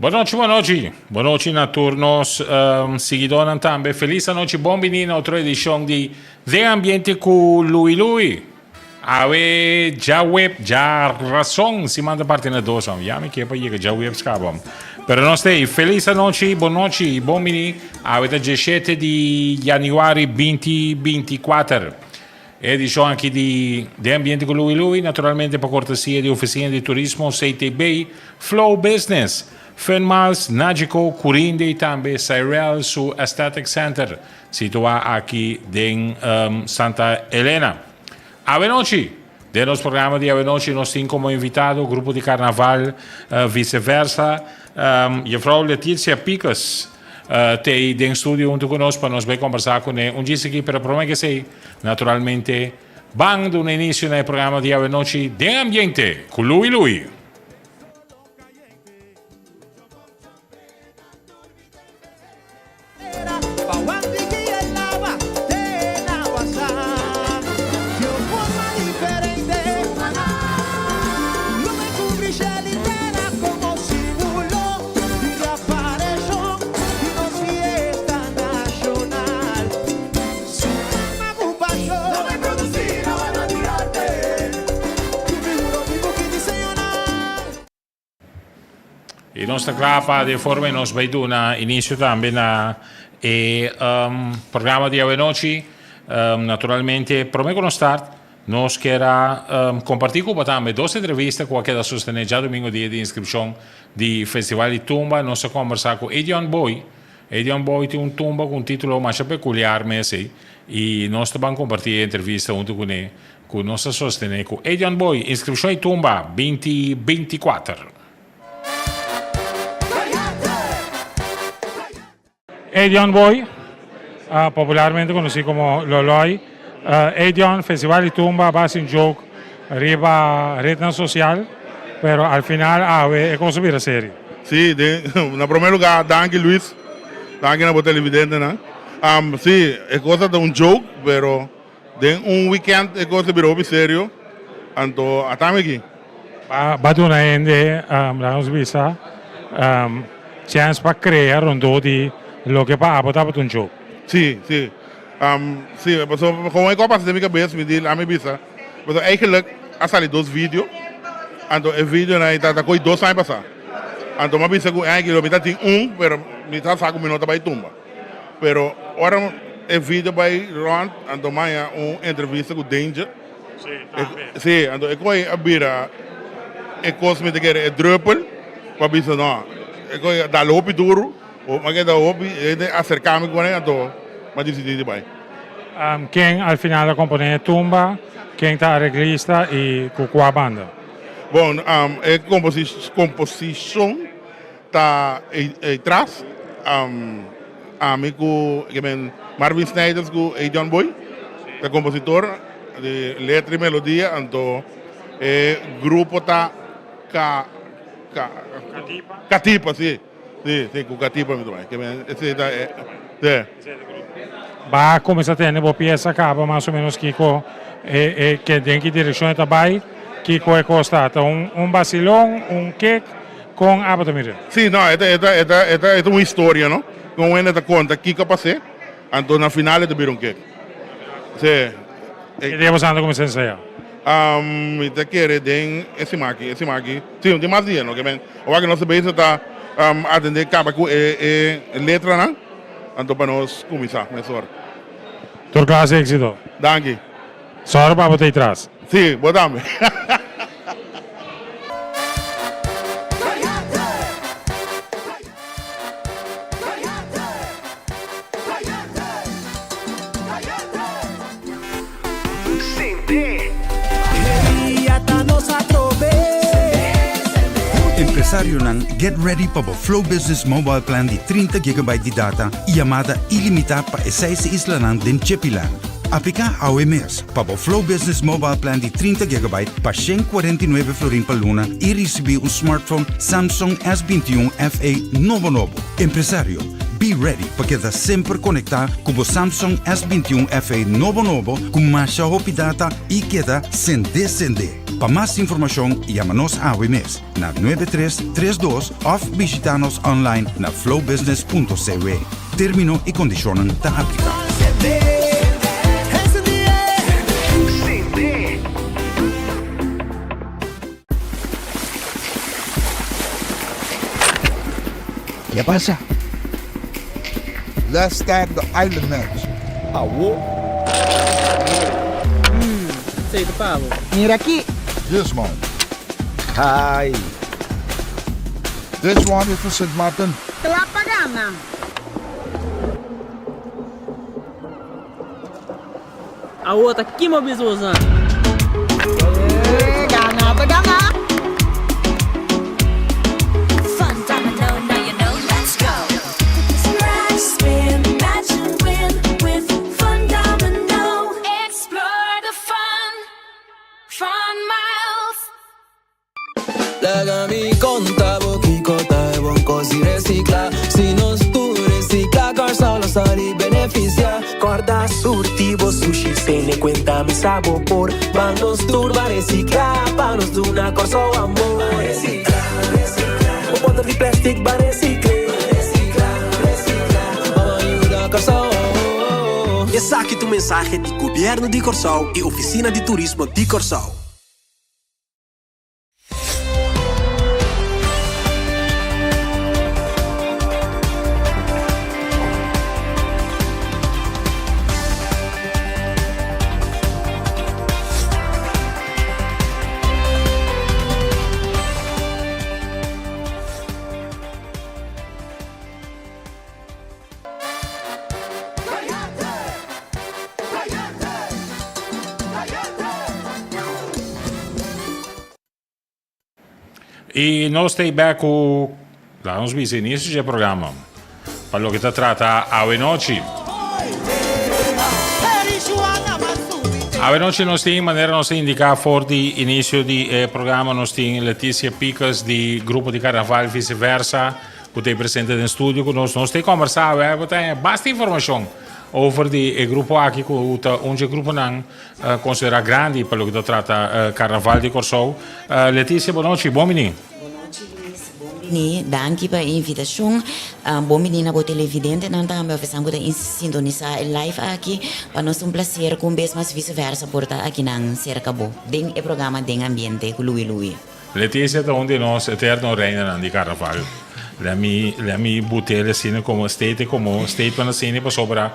Bon nochi, bon nochi. Bon nochi na tur nos um, siguidónan tambe. Felis anochi, bon bini na otro edishon di Den Ambiente ku Louie Louie. Awe djaweb, djarason, siman ta parti na dos am. Ya mi ke pa yega djawebs kaba. Pero nos ta ei. Felis anochi, bon nochi i bon bini. Awe ta djeshete di januari 2024. E edishon aki di Den Ambiente ku Louie Louie, naturalmente pa kortesia di Ofisina di Turismo, CTB, Flow Business, Fun Miles, Nagico, Curinde i tambe Cyrell su Aesthetic Center, situá aki den Santa Elena. Awenochi! Den nos programa di awenochi nos tin komo invitado grupo di karnaval Viceversa, Juffrouw Leticia Picus t'ei den studio huntu ku nos pa nos bai kombersá kuné un djis aki, pero promé k'esei naturalmente ban duna inisio na e programa di awenochi Den Ambiente ku Louie Louie. I nos ta kla pa den forma i nos bai duna inisio tambe na e programa di awenochi. Naturalmente prome ku nos start nos kier a kompartí ku bo tambe dos entrevista ku a keda sostené djadumingu dia di inskripshon di Festival di Tumba. Nos a kombersá ku Edion Boy. Edion Boy tin un tumba ku un título masha pekuliar mes ei i nos ta ban kompartí e entrevista huntu kuné. Ku nos ta sostené ku Edion Boy, inskripshon i tumba 2024. Edion Boy, popularmente konosí komo Loloy. Edion, Festival di Tumba a basa un joke riba retnan sosial, pero al final awe e kos a bira serio. Sí, den, na promé lugá, danki Luis, danki na bo televidentenan. Sí, e kos a ta un joke, pero Den un weekend e cos a bira hopi serio, anto a tami aki. Ba duna hende, laga nos bisa, chens pa crea rondó di loke pa abo tabata un joke. Si, si. Si, pasobra como e cos a pasa den mi cabes, mi di, ami bisa, pasobra eigenlijk a sali dos video, anto e videonan ei ta ta coy dos aña pasa. Anto mi a bisa cu eigenlijk lo mi ta tin un, pero mi ta sa cu mi no ta bay tumba. Pero ora e video bai rond, anto maya un entrevista cu Danger. Sí, tambe. Sí, anto e coi a bira e cos mi ta kere e druppel pa bisa no, e coi a dal hopi duro, mi a keda hopi hende acerca mi cune, anto mi a dicidi di bai. Ken al final a compone e tumba, ken ta areglista y cu cua banda? Bon, e composicion Ta ey tras ami cu Marvin Snijders cu Edion Boy ta compositor di letra y melodia anto e grupo ta Catipa si si cu Catipa mi ta bay esey ta e si. Ba a cuminsa tende bo pieza caba mas o menos kico e den ki direccion e ta bay kico e cos ta ta un basilon un kick. Kon abo ta mira? Sí, no, e ta, e ta, e ta, e ta, e ta un historia, no? Kon un hende ta konta kiko a pas'é, anto na final e ta bira un kek. Sí. Ki dia boso anda kuminsá ensayá? Mi ta kere den e siman aki, e siman aki. Sí, no tin mas dia, no? Ke men, ora ku nos ta bezig ta atendé kaba ku e, e letranan, anto pa nos kuminsá mesora. Tur klas éksito. Danki. Sòru pa bo ta ei tras. Sí, bo tambe. Empresarionan, get ready pa bo Flow Business Mobile Plan di 30 gigabyte di data y yamada ilimita pa e seis islanan den Chippyland. Apliká awe mes pa bo Flow Business Mobile Plan di 30 gigabyte pa 149 florin pa luna i risibí un smartphone Samsung S21 FE nobo nobo. Empresario, Be ready pa keda semper konektá ku bo Samsung S 21 FE nobo nobo ku masha hopi data i keda sendé sendé. Pa mas informashon yama nos awe mes na 9332 òf bishitá nos online na flowbusiness.cw. Término i kondishonnan ta apliká. Ke pasa? Let's tag the island next. Awo. Esei ta pa bo. Mira aki. This one. Hai. This one is for Sint Maarten. Kla pa gana. Awo ta kima bisa boso. Gana ta gana. Fun domino, now you know, let's go. Scratch, spin, match and win with Fun Domino. Explore the fun, fun miles. Laga mi konta bo kiko ta e bon kos di resiklá. Si nos tur resiklá, Kòrsou lo sali benefisiá. Kòrda surti bo sushi sene kuenta mi sa bo por. Ban nos tur ban resiklá pa nos duna Kòrsou amor. Ban resiklá, resiklá. Bo bòter di plèstik ban resikl'é. Ban resiklá, resiklá. Ban yuda Kòrsou. Esaki ta un mensahe di Gobièrnu di Kòrsou i Ofisina di Turismo di Kòrsou. I nos ta bek ku laga nos bisa inicio dje programa pa loke ta trata awe nochi. Awe nochi nos tin manera nos a indica for di inicio di e programa nos tin Leticia Picus di Grupo di Carnaval Vice Versa Ku ta e presente den studio ku nos. Nos ta e kombersá awe bo ta basta informashon over di e grupo aki ku ta un dje gruponan konsiderá grandi pa loke ta trata Karnaval di Kòrsou. Leticia, bon nochi, bon bini. Bon nochi Luis, bon bini. Danki pa e invitashon. Bon bini na bo televidentenan tambe òf esnan ku ta sintonisá e live aki. Pa nos ta un plaser ku un bes mas Vice Versa por ta akinan serka bo den e programa Den Ambiente ku Louie Louie. Leticia ta un di nos eterno reinanan di carnaval. Lè mi lè mi but'el asina como state como statement asina pasobra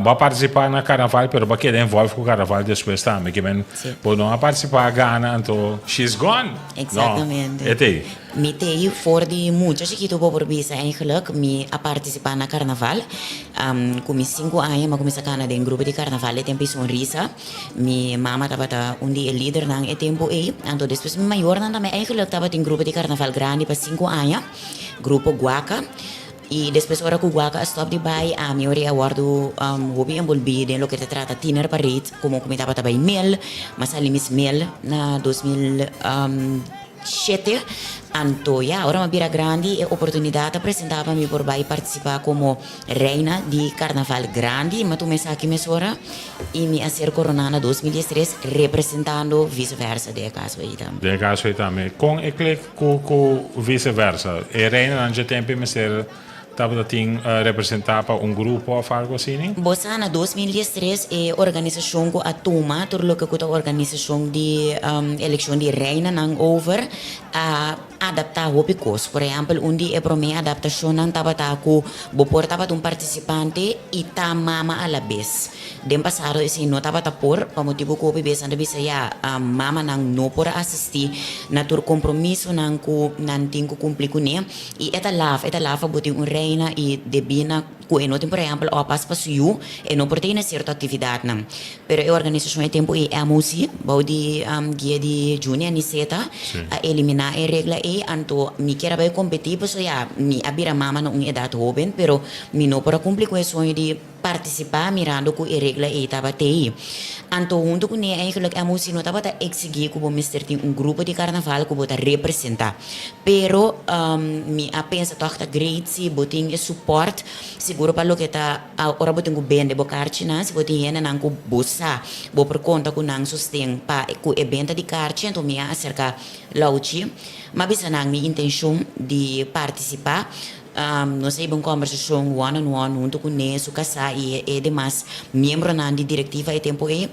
bo a participa na carnaval pero bo a keda involve cu carnaval despues tambe ke men bo no a participa a gana anto she's gone. No, Exactamente. e t'ey. Mi t'ey for di mucha chikito bo por bisa eigenlijk mi a participa na carnaval. Cu mi sinku aña mi a cuminsa cana den grupo di carnaval e tempo y Sonrisa. Mi mama tabata un di e lidernan e tempu ei. Anto despues mi mayornan tambe eigenlijk tabatin grupo di karnaval grandi pa sinku aña, grupo Guaca. I despues ora ku Guaca a stòp di bai, ami ora ei a wòrdu hopi enbolbí den loke ta trata Tiener Parade, komo ku mi tabata bai mel, mi a sali mis mel na 2000. Shete, Anto ya, ora mi a bira grandi e oportunidat a presentá pa mi por bai partisipá komo reina di karnaval grandi. Mi a tuma esaki mesora i mi a ser koroná na 2013 representando Vice Versa den e kaso ei tambe. Den e kaso ei tambe. Kon e klik ku ku Vice Versa? E reinanan dje tempu mester Tabata tin representá pa un grupo òf algu asini? Bo sa na 2013 e organisashon ku a tuma tur loke ku ta organisashon di elekshon di reinanan over a adaptá hopi kos. Por ehèmpel un di e promé adaptashonnan tabata ku bo por tabata un partisipante i ta mama alabes. Den pasado esei no tabata por pa motibu ku hopi bes nan ta bisa ya mamanan no por a asistí na tur kompromisonan ku nan tin ku kumpli kuné. I e ta laf, e ta laf pa bo tin un reina i debí na ku e no tin por ehèmpel òpas pa su yu, e no por tene sierto aktividatnan. Pero e organisashon e tempu ei, MOC, bou di guia di Juni Aniceta, a eliminá e regla ei, anto mi kier a bai kompetí pasobra ya mi a bira mama na un edat hóben, pero mi no por a kumpli ku e soño di. partisipá mirando ku e regla ei tabata ei. Anto huntu ku ne eigenlijk MOC no tabata eksigí ku bo mester tin un grupo di karnaval ku bo ta representá. Pero mi a pensa tòg ta great si bo tin e support sigur pa loke ta ora bo tin ku bende bo karchinan si bo tin hendenan ku bo sa bo por konta ku nan sosten pa ku e benta di karchi anto mi a aserká Louchi. Mi a bisa nan mi intenshon di partisipá. Nos a hiba un kòmbersashon one on one huntu ku ne, su kasá i e demas miembronan di direktiva e tempu ei.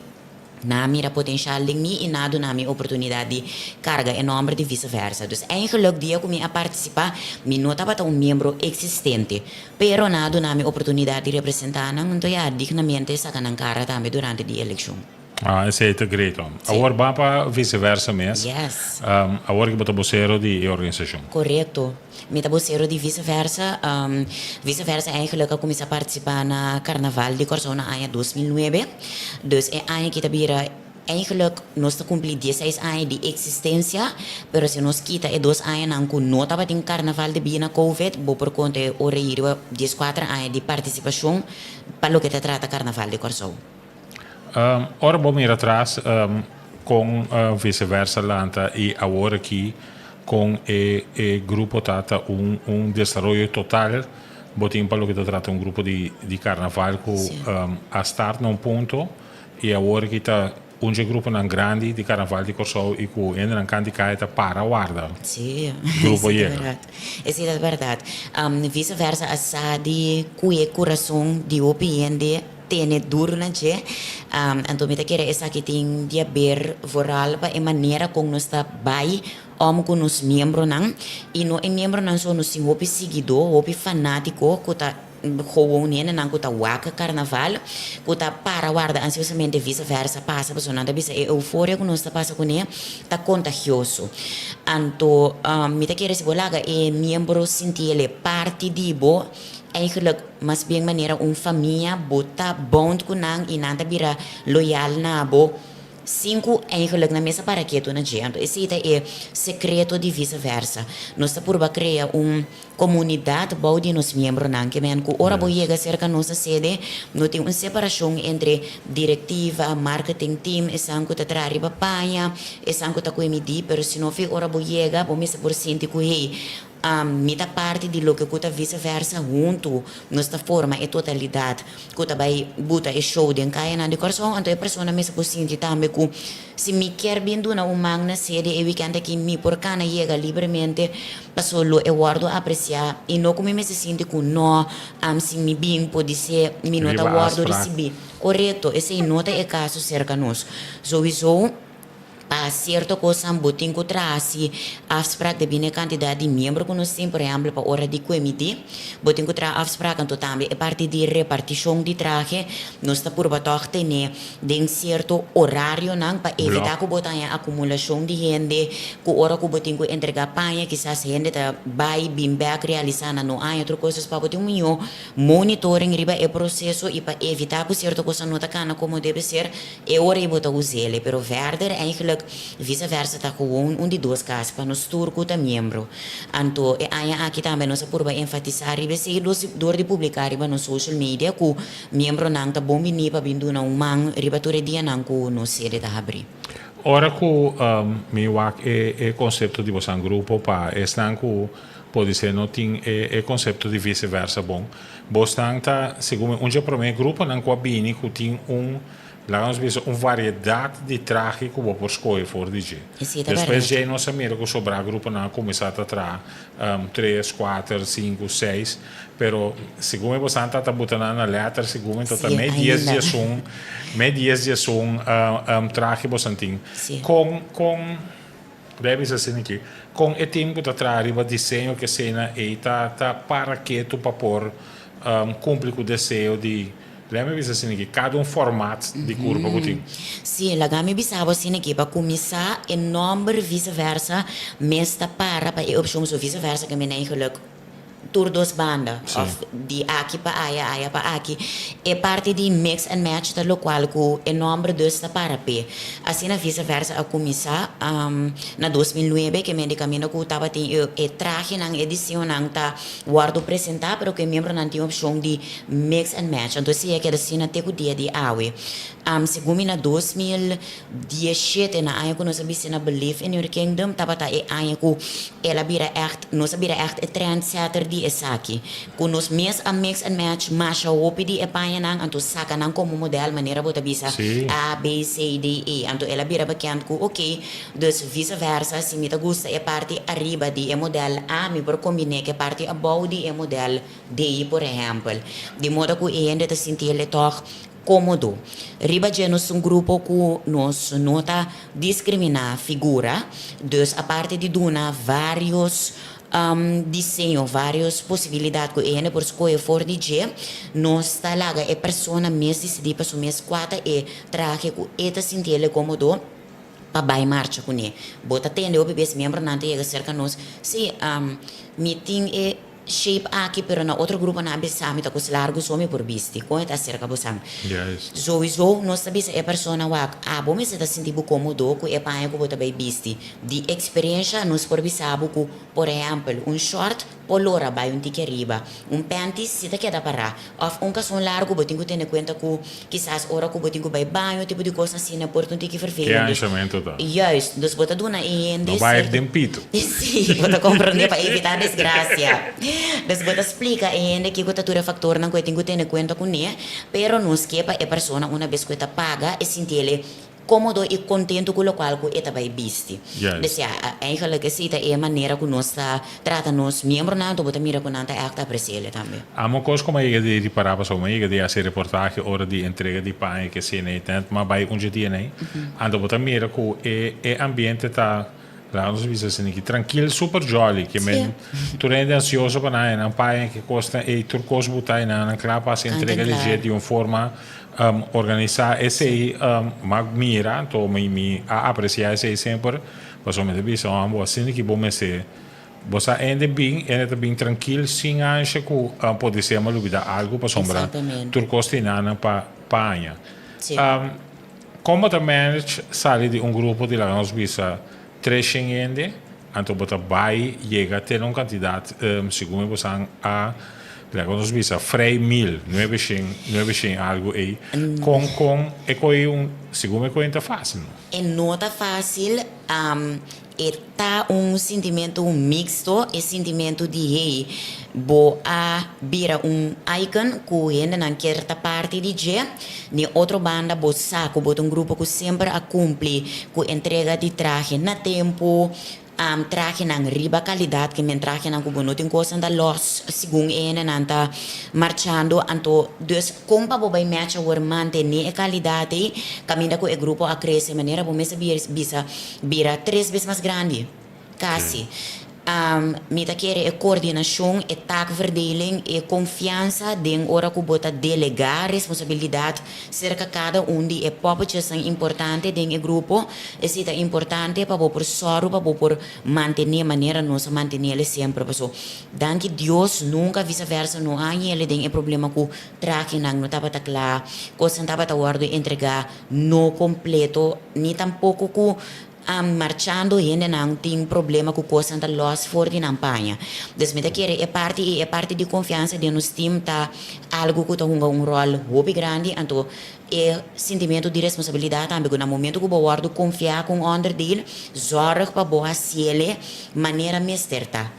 Nan a mira potenshal den mi i nan a duna mi oportunidat di karga e nòmber di Vise Versa. Dus eigenlik dia ku mi a partisipá mi no tabata un miembro eksistente, pero nan a duna mi oportunidat di representá nan, anto ya dignamente saka nan kara tambe durante di elekshon. Ah, esei ta great hom. Sí. Awor ba pa vice versa mes. Yes. Awor ki bo ta bosero di e organisashon. Korekto. Mi ta bosero di vice versa. Vice versa eigenlijk a kuminsá partisipá na Karnaval di Kòrsou na aña 2009. Dus e aña aki ta bira eigenlijk nos ta kumplí dieseis aña di eksistensia, pero si nos kita e dos añanan ku no tabatin Karnaval debí na Covid, bo por konta e ora ei riba dieskuater aña di partisipashon pa loke ta trata Karnaval di Kòrsou. Ora bo mira atras kon Vice Versa lanta i awor aki kon e e grupo ta ta un un desaroyo total bo tin pa loke ta trata un grupo di di karnaval ku a start na un punto i awor aki ta un dje gruponan grandi di karnaval di Kòrsou i ku hendenan kanti kai ta para warda grupo yega. Esei ta bèrdat. Vice Versa a sa di ku e kurason di hopi hende. Tene duru na dje. Anto mi ta kere esaki tin di haber vooral pa e manera kon nos ta bai om ku nos miembronan. I no e miembronan so, nos tin hopi siguidó, hopi fanátiko ku ta gewoon hendenan ku ta wak karnaval, ku ta para warda ansiosamente vise versa pasa pasobra nan ta bisa e euforia ku nos ta pasa kuné ta kontagioso. Anto mi ta kere si bo laga e miembro sinti el e parti di bo, Eigenlijk mas bien manera un famia bo ta bond ku nan i nan ta bira loyal na bo sin ku eigenlijk nan mes a para ketu na dje. Anto esei ta e sekreto di Vise Versa. Nos ta purba krea un komunidat bou di nos miembronan ke men ku ora bo yega serka nos na sede no tin un separashon entre direktiva, marketing team, esan ku ta traha riba paña, esan ku ta kue midí, pero sino fi ora bo yega bo mester por sinti ku hey, Mi ta parti di loke ku ta vice versa huntu nos ta forma e totalidat ku ta bai buta e show den kayanan di Kòrsou. Anto e persona mester por sinti tambe ku si mi kier bin duna un man na sede e wikènt aki mi por kana yega libremente paso lo e wòrdu apresiá i no ku mi mester sinti ku no si mi bin podisé mi no ta Riba wòrdu afsprak. risibí. Korekto, esei no ta e kaso serka nos. Souiso. Pa sierto kosnan bo tin ku traha si afsprak debí na e kantidat di miembro ku nos tin, por ehèmpel pa ora di kuemidí bo tin ku traha afsprak, anto tambe e parti di repartishon di trahe nos ta purba tòg tene den sierto orarionan pa evitá ku bo ta haña akumulashon di hende ku ora ku bo tin ku entregá paña kisas hende ta bai bin bèk realisá nan no haña tur kos, dus pa bo tin un mihó monitoring riba e proseso i pa evitá ku sierto kosnan no ta kana komo debe ser. E ora ei bo ta us'el, pero verder eigenlijk vice versa ta gewoon un di dos kas pa nos tur ku ta miembro. Anto e aña aki tambe nos a purba enfatisá riba esei dos dor di publiká riba nos social media ku miembronan ta bon biní pa bin duna un man riba tur e dianan ku nos sede ta habrí. Ora ku mi wak e e konsepto di bosan grupo pa esnan ku podisé no tin e e konsepto di vice versa bon, Bosnan ta, segun mi, un dje promé gruponan ku a bini ku tin un, laga nos bisa, un variedat di trahe ku bo por skohe for di dje. Esei ta Despues bèrdat. dje nos a mira ku sobrá gruponan a kuminsá ta traha tres, kuater, sinku, seis, pero segun mi bosnan ta ta buta nan na lèter, segun mi ta ta Sí, mei dies ainda. diesun, mei dies diesun trahe bosan tin. Sí. Kon, kon. Debe bisa asina aki, kon e tim ku ta traha riba diseño ku esena ei ta ta para ketu pa por kumpli ku deseo di, lèt mi bisa asina aki, kada un format di kurpa ku tin. Sí, laga mi bisa bo asina aki, pa kuminsá e nòmber Vice Versa mes ta para pa e opshon, so Vice Versa ke men eigenlijk. Tur dos banda, of di aki pa aya, aya pa aki. E parti di mix and match ta locual cu e nomber dus ta para p'e. Asina Vice Versa a cuminsa na 2009 ke men di caminda cu tabatin e e trahenan, e diseñonan ta wordo presenta pero cu e miembronan tin opcion di mix and match. Anto esey a keda asina te cu dia di awe. Segun mi na 2017 na aña cu nos a bisti na Believe in Your Kingdom tabata e aña cu el a bira echt, nos a bira echt e trendsetter di esaki. Cu nos mes a mix and match masha hopi di e pañanan anto saca nan como model manera bo ta bisa A, B, C, D, E. Anto el a bira bekend cu ok, dus vice versa si mi ta gusta e parti ariba di e model A mi por combine cu e parti abou di e model D por ehempel. Di moda cu e hende ta sinti el e tog Kómodo. Riba dje nos un grupo ku nos no ta diskriminá figura, dus aparte di duna vários diseño, vários posibilidat ku e hende por skohe for di dje, nos ta laga e persona mes disidí pa su mes kua ta e trahe ku e ta sinti el e kómodo pa bai marcha kuné. Bo ta tende hopi bes miembronan ta yega serka nos, Sí, mi tin e. Shape aki pero na otro grupo nan a bisa mi ta cos largo so mi por bisti con e ta acerca bosan sowiso nos ta bisa e persona wak abo mester ta sinti bo comodo cu e paña cu bo ta bay bisti di experiencia nos por bisa bo cu por ehempel un short por lora bay un tiki ariba un panty si ta keda para of un cason largo bo tin cu tene cuenta cu kisas ora cu bo tin cu bay baño tipo di cos asina por ta un tiki vervelend Ke anshamentu ta? Juist, dus bo ta duna e hende No bay cierto den pito. Sí, bo ta comprende pa evita desgracia. Dus bo ta splica e hende kico ta tur e factornan cu e tin cu tene cuenta cune, pero nos ke pa e persona una bes cu e ta paga e sintiele Cómodo y contento cu locual cu e ta bay bisti. Juist. Dus ja, eigenlijk esey ta e manera cu nos ta trata nos miembronan, anto bo ta mira cu nan ta echt aprecia'le tambe. Amo cos cu mi a yega di ripara pasobra mi a yega di haci reportahe ora di entrega di paña ke esena y tent, mi a bay un dje dia ney, anto bo ta mira cu e e ambiente ta, laga nos bisa asina ki trankil, super jolly, ke men tur hende ansioso pa nan haña nan paña ke cosnan ey, tur cos bo ta y nan nan cla pa haci entrega di dje di un forma Organisá esei m'a mira, anto mi mi a apresiá esei semper, pasobra mi ta bisa wan bo asina ki bo mester, bo sa hende bin, hende ta bin trankil sin ansha ku podisé m'a lubidá algu pasobra tur kos tin nan pa paña. Kon bo ta manage sali di un grupo di laga nos bisa tres shen hende, anto bo ta bai yega te na un kantidat segun e bosan a laga nos bisa frei mil nuebe shen nuebe shen algu ei kon kon e koe un segun e koe ta fásil no. E no ta fásil e ta un sintimentu mixto e sintimentu di hey bo a bira un icon ku hendenan kier ta parti di dje Di otro banda bo sa ku bo ta un grupo ku semper a kumpli ku entrega di trahe na tempu, trahenan riba kalidat, ke men trahenan ku bo no tin kosnan ta lòs segun e hendenan ta marchando. Anto dus kon pa bo bai mèch awor mantené e kalidat ei kaminda ku e grupo a krese manera bo mes a bisa bira tres bes mas grandi. Kasi. Mi ta kere e koordinashon, e taakverdeling, e konfiansa den ora ku bo ta delegá responsabilidat serka kada un di e poppetjesnan importante den e grupo. Esei ta importante pa bo por sòru pa bo por mantené manera nos a mantenéle semper. Paso, danki Dios nunka visa versa no a hañ'ele den e problema ku trahenan no tabata kla, kosnan tabata wòrdu entregá no kompleto, ni tampoko ku Marchando hendenan tin problema ku kosnan ta lòs for di nan paña. Dus mi ta kere e parti ei, e parti di konfiansa den nos tim ta algu ku ta hunga un ròl hopi grandi. Anto e sintimentu di responsabilidat tambe ku na momentu ku bo wòrdu konfiá ku un onderdeel, zòrg pa bo hasiel e manera mester ta.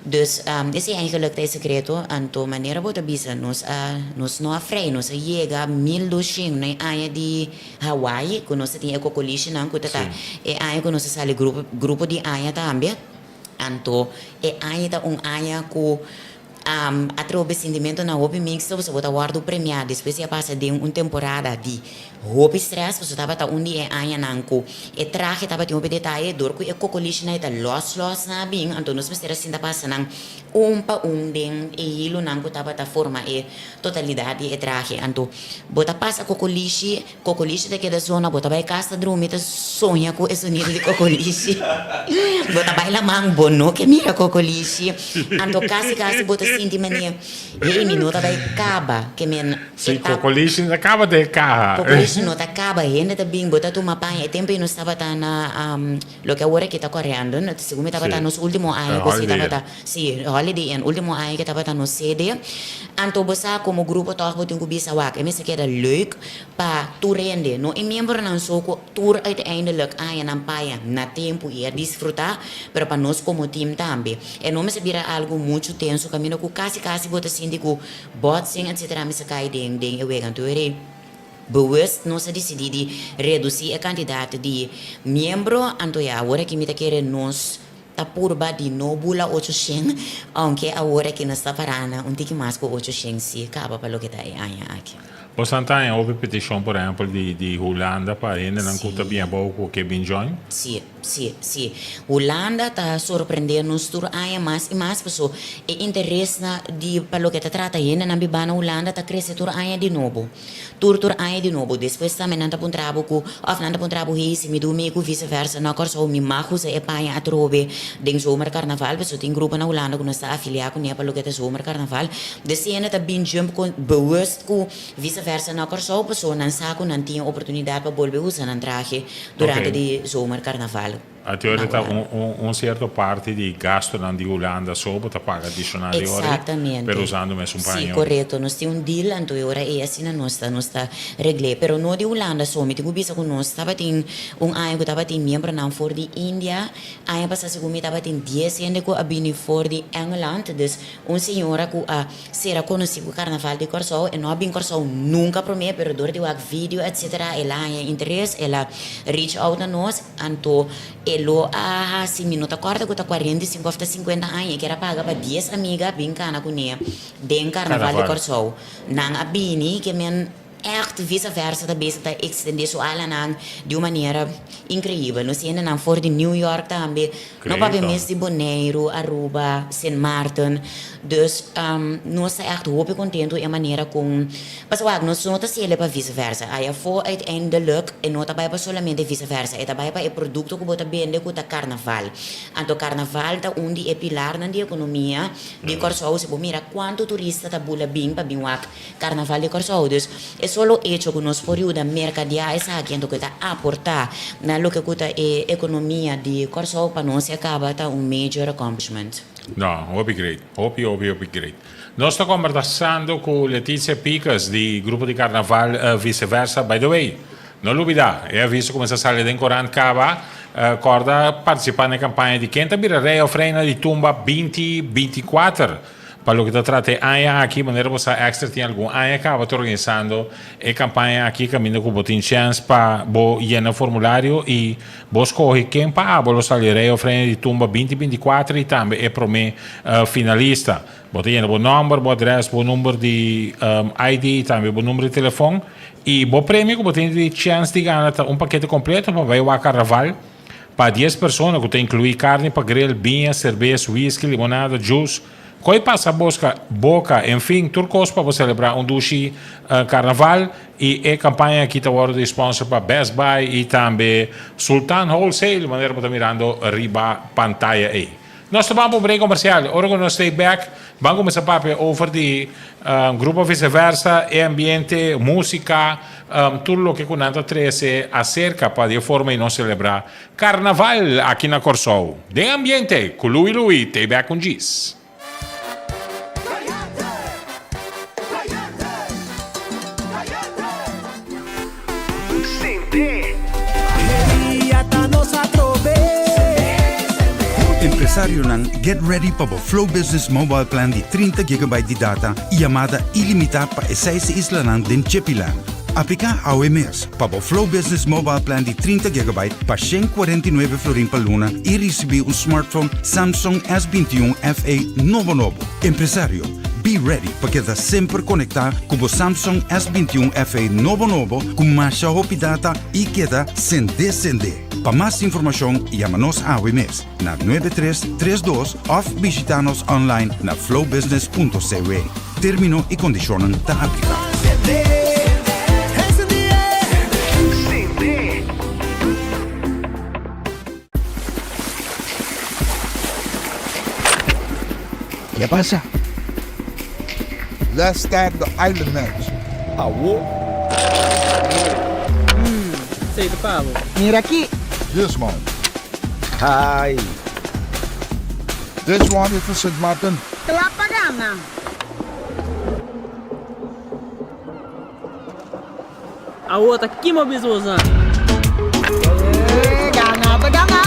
Dus esei eigenlijk ta e sekreto. Anto manera bo ta bisa nos a nos no a frei, nos a yega 1200 na e aña di Hawaii ku nos ta tin e kokolishinan ku ta ta e aña ku nos a sali grupo grupo di aña tambe. Anto e aña ta un aña ku atrobe sintimentonan hopi mixto pasobra bo ta wòrdu premiá despues di a pasa den un temporada di hopi strès pasobra tabata un di e añanan ku e trahe tabatin hopi detaye dor ku e kokolishinan e ta lòs lòs nan a bin anto nos mester a sinta pasa nan un pa un den e hilunan ku tabata forma e totalidat di e trahe. Anto bo ta pasa kokolishi, kokolishi ta keda zona, bo ta bai kas ta drumi ta soña ku e sonido di kokolishi. Bo ta bai laman, bo no ke mira kokolishi. Anto kasi kasi bo ta sinti. sinti manera, hey, mi no ta bai kaba, ke men Si, kokolishi no ta kaba den kaha. Kokolishi no ta kaba, hende ta bin, bo ta tuma paña. E tempu ei nos tabata na loke awor aki ta Corendon, segun mi tabata nos ultimo aña ku si tabata, si, Holiday Inn, ultimo aña ke tabata nos sede. Anto bo sa komo grupo tòg bo tin ku bisa wak, e mester keda leuk pa tur hende, no e miembronan so ku tur uiteindelijk aña nan paña na tempu i a disfrutá, pero pa nos komo team tambe. E no mester bira algu muchu tenso kaminda ku kasi kasi bo ta sinti ku Botsing etc mester kai den den e wega. Anto e bewust nos a disidí di redusí e kantidat di miembro. Anto ya awor aki mi ta kere nos ta purba di no bula 800, ounke awor aki nos ta pará na un tiki mas ku 800 si kaba pa loke ta e aña aki. Bo san ta haña hopi petishon por ehèmpel di di Hulanda pa hendenan ku ta bin abou ku ke bin join? Sí. Sí, sí. Hulanda ta sorprendé nos tur aña mas i mas paso e interes na di pa loke ta trata hendenan bibá na Hulanda ta krese tur aña di nobo. Tur tur aña di nobo. Despues tambe nan ta puntra bo ku òf nan ta puntra bo hey si mi dumi ku vise versa na Kòrsou mi mag usa e paña atrobe den zomerkarnaval paso tin grupo na Hulanda ku nos ta afiliá kuné pa loke ta zomerkarnaval. Dus si hende ta bin jump ku bewust ku vise versa na Kòrsou paso nan sa ku nan tin e oportunidat pa bolbe usa nan trahe. Durante di zomer carnaval. Anto ta un cierto parti di gastonan di Hulanda so bo ta paga adicional di ora Exactamente. pero usando mesun Sí, paño. correcto. Nos tin un deal anto e ora ei asina nos ta nos ta regl'é. Pero no di Hulanda so. Mi tin cu bisa cu nos tabatin un aña cu tabatin miembronan for di India. Aña pasa segun mi tabatin dies hende cu a bini for di Engeland. Dus un señora cu a Sera konosí ku Karnaval di Kòrsou, e no a bin Kòrsou nunka promé, pero dor di wak video etsetera el a haña interes, el a reach out na nos, anto e lo a hasi, mi no ta kòrda ku ta 45 òf ta 50 aña, e kier a paga pa dies amiga bin kana kuné den Karnaval di Kòrsou. Nan a bini ke men. Echt vice versa ta bisa ta extende su alanan di un manera increibel. Nos hendenan for di New York tambe, no papia mes di Boneiru, Aruba, Sint Maarten. Dus nos ta echt hopi contento e manera con, pasobra wak nos no ta sele pa vice versa. Aya afo uiteindelijk e no ta bay pa solamente vice versa, e ta bay pa e producto cu bo ta bende cu ta carnaval. Anto carnaval ta un di e pilarnan di economia di Corsou. Si bo mira cuanto turista ta bula bin pa bin wak Karnaval di Kòrsou. Dus e solo echo ku nos por yuda merkadiá esaki anto ku ta aportá na loke ku ta e ekonomia di Kòrsou pa nos e kaba ta un major accomplishment. No, hopi great. Hopi, hopi, hopi great. Nos ta kombersando ku Leticia Picus di Grupo di Karnaval Viceversa. By the way, no lubidá, e aviso kuminsá sali den korant kaba. Kòrda partisipá na e kampaña di Ken ta bira rei òf reina di tumba binti 24. Pa loke ta trata e aña aki, manera bo sa Extra tin algun aña caba ta organisando e campaña aki caminda cu bo tin chance pa bo yena formulario y bo scoge ken pa abo lo sali rey of reina di tumba 2024 y tambe e prome finalista. Bo ta yena bo nomber, bo adres, bo number di ID y tambe bo number di telefon y bo premio cu bo tin di chance di gana ta un pakete completo pa bay wak carnaval. Pa dies persona ku ta inkluí karni pa grill, biña, serbes, whisky, limonada, juice, koi pasa boska boka, enfin tur kos pa bo selebrá un dushi karnaval i e kampaña aki ta wòrdu di sponsor pa Best Buy i tambe Sultan Wholesale manera bo ta mirando riba pantaya ei. Nos ta ban pa un break komersial, ora ku nos stay back ban kuminsá papia over di Grupo Viceversa, e ambiente, músika, tur loke ku nan ta trese aserka pa di e forma ei nos selebrá Karnaval aki na Kòrsou. Den ambiente ku Louie Louie, tei back un djis. Empresarionan, get ready pa bo Flow Business Mobile Plan di 30 gigabyte di data y yamada ilimita pa e seis islanan den Chepiland. Aplica awe mes pa bo Flow Business Mobile Plan di 30 gigabyte pa 149 florin pa luna y ricibi un smartphone Samsung S21 FE nobo nobo. Empresario, Be ready pa keda semper konektá ku bo Samsung S 21 FE nobo nobo ku masha hopi data i keda sendé sendé. Pa mas informashon yama nos awe mes na 9332 òf bishitá nos online na flowbusiness.cw. Término i kondishonnan ta apliká. Ke pasa? Let's start the island match. Awo. Hmm, esei ta pa bo. Mira aki. This one. Hi. This one is for Sint Maarten. Kla pa gana. Awo ta kima bisa bosan. Gana ta gana.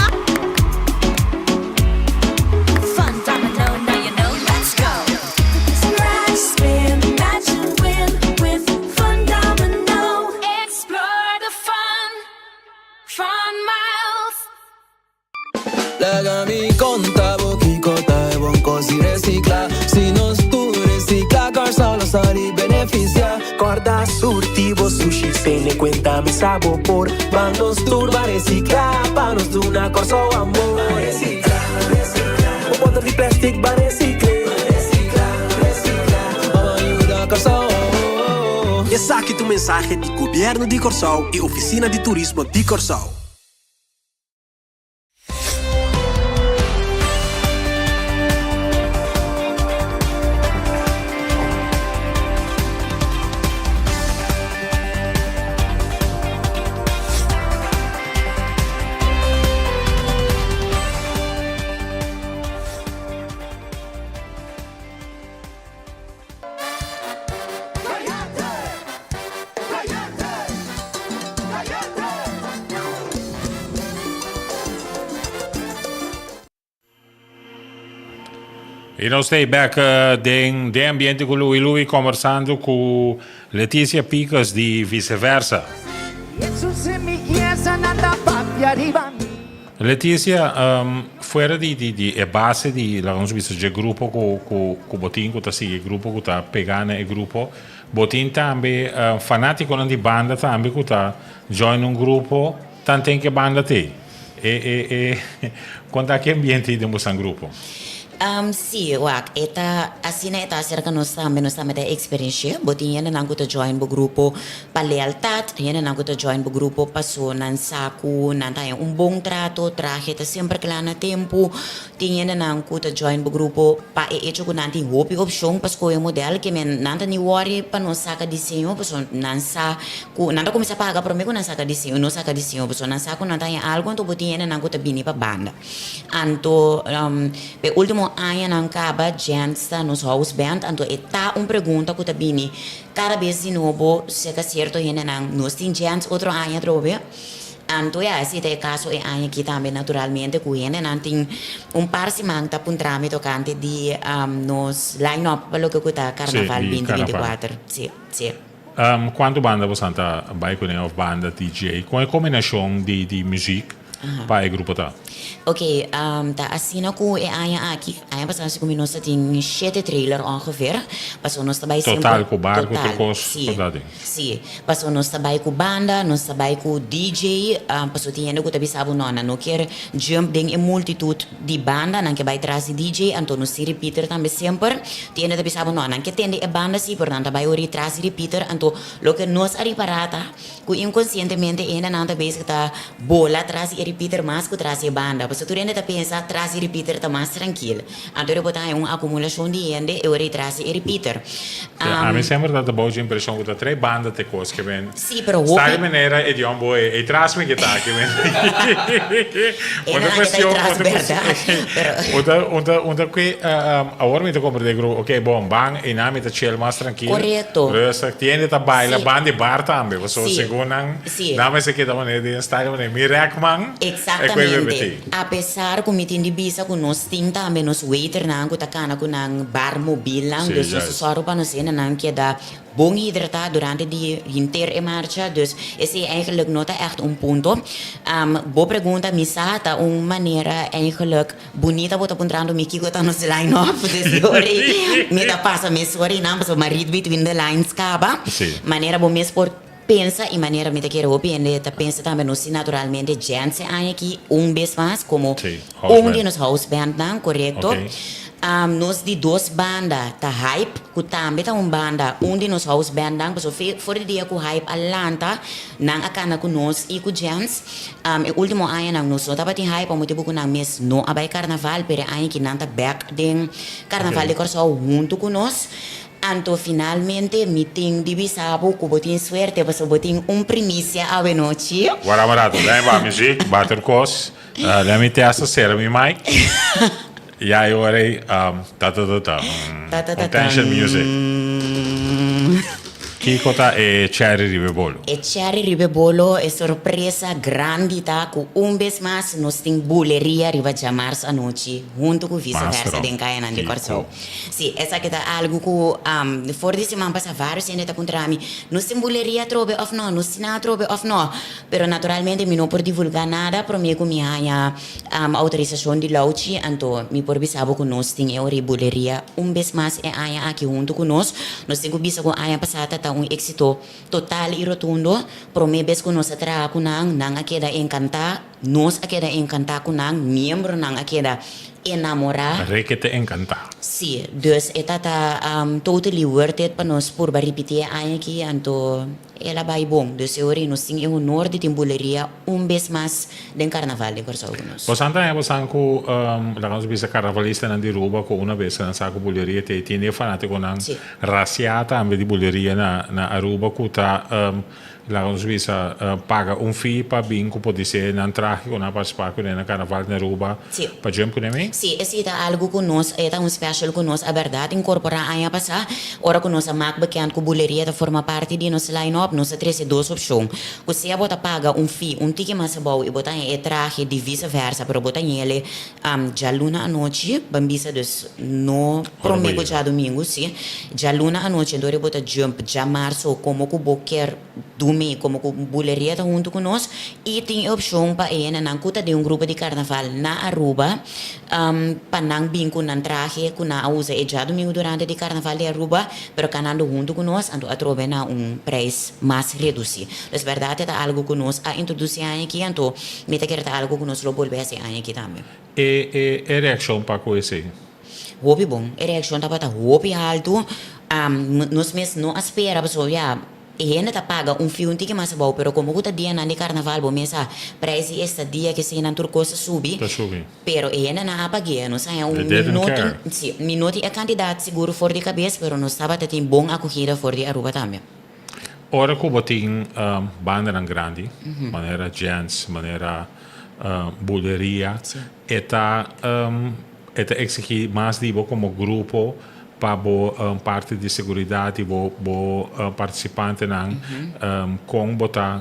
Fun domino, now you know, let's go. Scratch, spin, match and win with Fun Domino. Explore the fun, fun miles. Laga mi konta bo kiko ta e bon kos di resiklá. Si nos tur resiklá, Kòrsou lo sali benefisiá. Kòrda surti bo sushi tene kuenta mi sa bo por. Ban nos tur ban resiklá pa nos duna Kòrsou amor. Ban resiklá, resiklá. Bo bòter di plèstik ban resikl'é. Ban resiklá, resiklá. Ban yuda Kòrsou. Esaki ta un mensahe di Gobièrnu di Kòrsou i Ofisina di Turismo di Kòrsou. Y nos stay back den den ambiente cu Louis Louis conversando cu Leticia Picas di Viceversa. Leticia, fuera di di di e base di laga nos bisa dje grupo ku ku ku bo tin ku ta sigui e grupo ku ta pega na e grupo, bo tin tambe fanatikonan di banda tambe ku ta join un grupo tanten ku e banda t'ei. E e e kon ta ki ambiente ei den bosan grupo? Sí, wak, e ta asina e ta aserka nos tambe, nos tambe ta eksperensh'é. Bo tin hendenan ku ta join bo grupo pa lealtat, hendenan ku ta join bo grupo paso nan sa ku nan ta haña un bon trato, trahe ta semper kla na tempu. Tin hendenan ku ta join bo grupo pa e echo ku nan tin hopi opshon pa skohe modèl, ke men nan ta ni wòri pa nos saka diseño paso nan sa ku nan ta kuminsá paga promé ku nan saka diseño, nos saka diseño paso nan sa ku nan ta haña algu, anto bo tin hendenan ku ta bini pa banda. Anto p'e ultimo añanan kaba Jens ta nos house band, anto e ta un pregunta ku ta bini kada bes di nobo serka sierto hendenan, nos tin Jens otro aña atrobe? Anto ya, esei ta e kaso e aña aki tambe naturalmente ku hendenan tin un par siman ta puntra mi tokante di nos line up pa loke ku ta Karnaval 2024. Sí, sí. Kuantu banda bosan ta bai kuné òf banda DJ? Kon e kombinashon di muzik pa e grupo ta? Ok, ta asina ku e aña aki, aña pasá si ku mi nos ta tin shete trailer ongeveer, pasobra nos ta bai semper. Total ku barku tur kos Si, ku ta den. si, pasobra nos ta bai ku banda, nos ta bai ku DJ, pasobra tin hende ku ta bisa bo no, nan no kier jump den e multitut di banda, nan ke bai tras di DJ, anto nos tin repeater tambe semper, tin hende ta bisa bo no, nan ke tende e banda si, pero nan ta bai ori tras di repeater, anto loke nos a ripará ta. Ku inkonsientemente e hendenan ta bezig ta bola tras di e repeater mas ku tras di e banda. Pasobra tur hende ta pensa tras di repeater ta mas trankil. Anto bo ta haña un akumulashon di hende e ora ei tras di e repeater. Ja, ami semper ta ta bou dje impreshon ku ta trae banda te kos ke men Sí, pero sta di hopi. manera e dion bo e tras mi ke ta ke men. E Un ta nan ke ta e kuestion, tras un ta bèrdat, pero. Un ta un ta un ta ke awor mi ta komprende ku oke bon ban einan mi ta chill mas trankil. Korekto. Rustig. Tin hende ta baila Sí. ban di bar tambe, pasobra Sí. segun nan Sí. nan mester keda manera den style manera mi rèk man e koe Exactamente. bebetí. A pesar ku mi tin di bisa ku nos tin tambe nos waiternan ku ta kana ku nan bar mobilnan, Sí, dus nos ta juist. sòru pa nos hendenan keda bon hidratá durante di henter e marcha, dus esei eigenlijk no ta ègt un punto. Bo pregunta mi sa ta un manera eigenlijk Bunita bo ta puntrando mi kiko ta nos line up dus yori mi ta pasa mes ora einan pasobra mi a read between the lines kaba. Sí. Manera bo mes por pensa y manera mi ta kere hopi hende ta pensa tambe nos tin naturalmente Jens e aña aki un bes mas como Sí, house un di band. nos house bandnan korekto. Ok. Nos di dos banda ta Hype ku tambe ta un banda un di nos house bandnan pasobra for di dia ku Hype a lanta nan a kana ku nos y ku Jens. E ultimo añanan nos no tabatin hype pa motibu ku nan mes no a bai karnaval, pero e aña aki nan ta bèk den karnaval di Kòrsou huntu ku nos. Anto finalmente mi tin di bisa bo ku bo tin suerte pasobra bo tin un primisia awenochi. Wara un rato, dame ba muziek, ba tur kos. Let me test sera mi mic. Ya e ora ei, ta ta ta ta. Ta ta ta Attention music. Kiko ta e cherry riba e bolo? E cherry riba e bolo, e sorpresa grandi ta ku un bes mas nos tin buleria riba djamars anochi huntu ku Visa Versa den kayanan di Kòrsou. Sí, esaki ta algu ku for di siman pasá vários hende ta puntra mi, nos tin buleria atrobe òf no? Nos tin nan atrobe òf no? Pero naturalmente mi no por divulgá nada promé ku mi haña outorisashon di Louchi, anto mi por bisa bo ku nos tin e ora e buleria un bes mas e aña aki huntu ku nos. Nos tin ku bisa ku aña pasá ta ta un éksito total i rotundo. Promé bes ku nos a traha ku nan, nan a keda enkantá, nos a keda enkantá ku nan, miembronan a keda enamorá. Rekete enkantá. Sí, dus e ta ta totally worth it pa nos purba ripití e aña aki, anto El a bai bon, dus e ora ei nos tin e honor di tin buleria un bes mas den karnaval di Kòrsou ku nos. Bosan ta haña bosan ku laga nos bisa karnavalistanan di Aruba ku una bes nan sa ku buleria ta ei tin e fanatikonan rasiá tambe di buleria na Aruba ku ta laga nos bisa paga un fee pa bin ku podisé nan trahe ku nan a partisipá kuné na karnaval na Aruba pa jump kuné mi? Sí, esei ta algu ku nos e ta un special ku nos a bèrdat inkorporá aña pasá. Ora ku nos a mak bekend ku buleria ta forma parti di nos line-up, nos a trese dos opshon. Ku sea bo ta paga un fee un tiki mas abou i bo ta haña e trahe di vise versa, pero bo ta hañ'el djaluna anochi, ban bisa dus no promé ku djadumingu, sí, djaluna anochi, enton bo ta jump djamarso komo ku bo kier dumi komo ku buleria ta huntu ku nos i tin e opshon pa e hendenan ku ta den un grupo di karnaval na Aruba pa nan bin ku nan trahe ku nan a usa e djadumingu durante di karnaval di Aruba pero kanando huntu ku nos anto atrobe na un preis mas redusí. Dus bèrdat e ta algu ku nos a introdusí aña aki anto mi ta kere ta algu ku nos lo bolbe hasi aña aki tambe. E e e reakshon pa ku esei? Hopi bon. E reakshon tabata hopi haltu. Nos mes no a spera pasobra ya E hende ta paga un fee un tiki mas abou, pero como cu ta dianan di carnaval bo mes sa prijs di estadia ke eseinan tur cos ta subi, Ta subi. pero e hendenan a pag'é, nos haña un They didn't mi no tin care. si, mi no tin e cantidad sigur for di cabes, pero nos tabata tin bon acogida for di Aruba tambe. Ora cu bo tin bandanan grandi, manera Gents, manera Buleria, e ta e ta exigi mas di bo como grupo pa bo parti di seguridad di bo bo participantenan con bo ta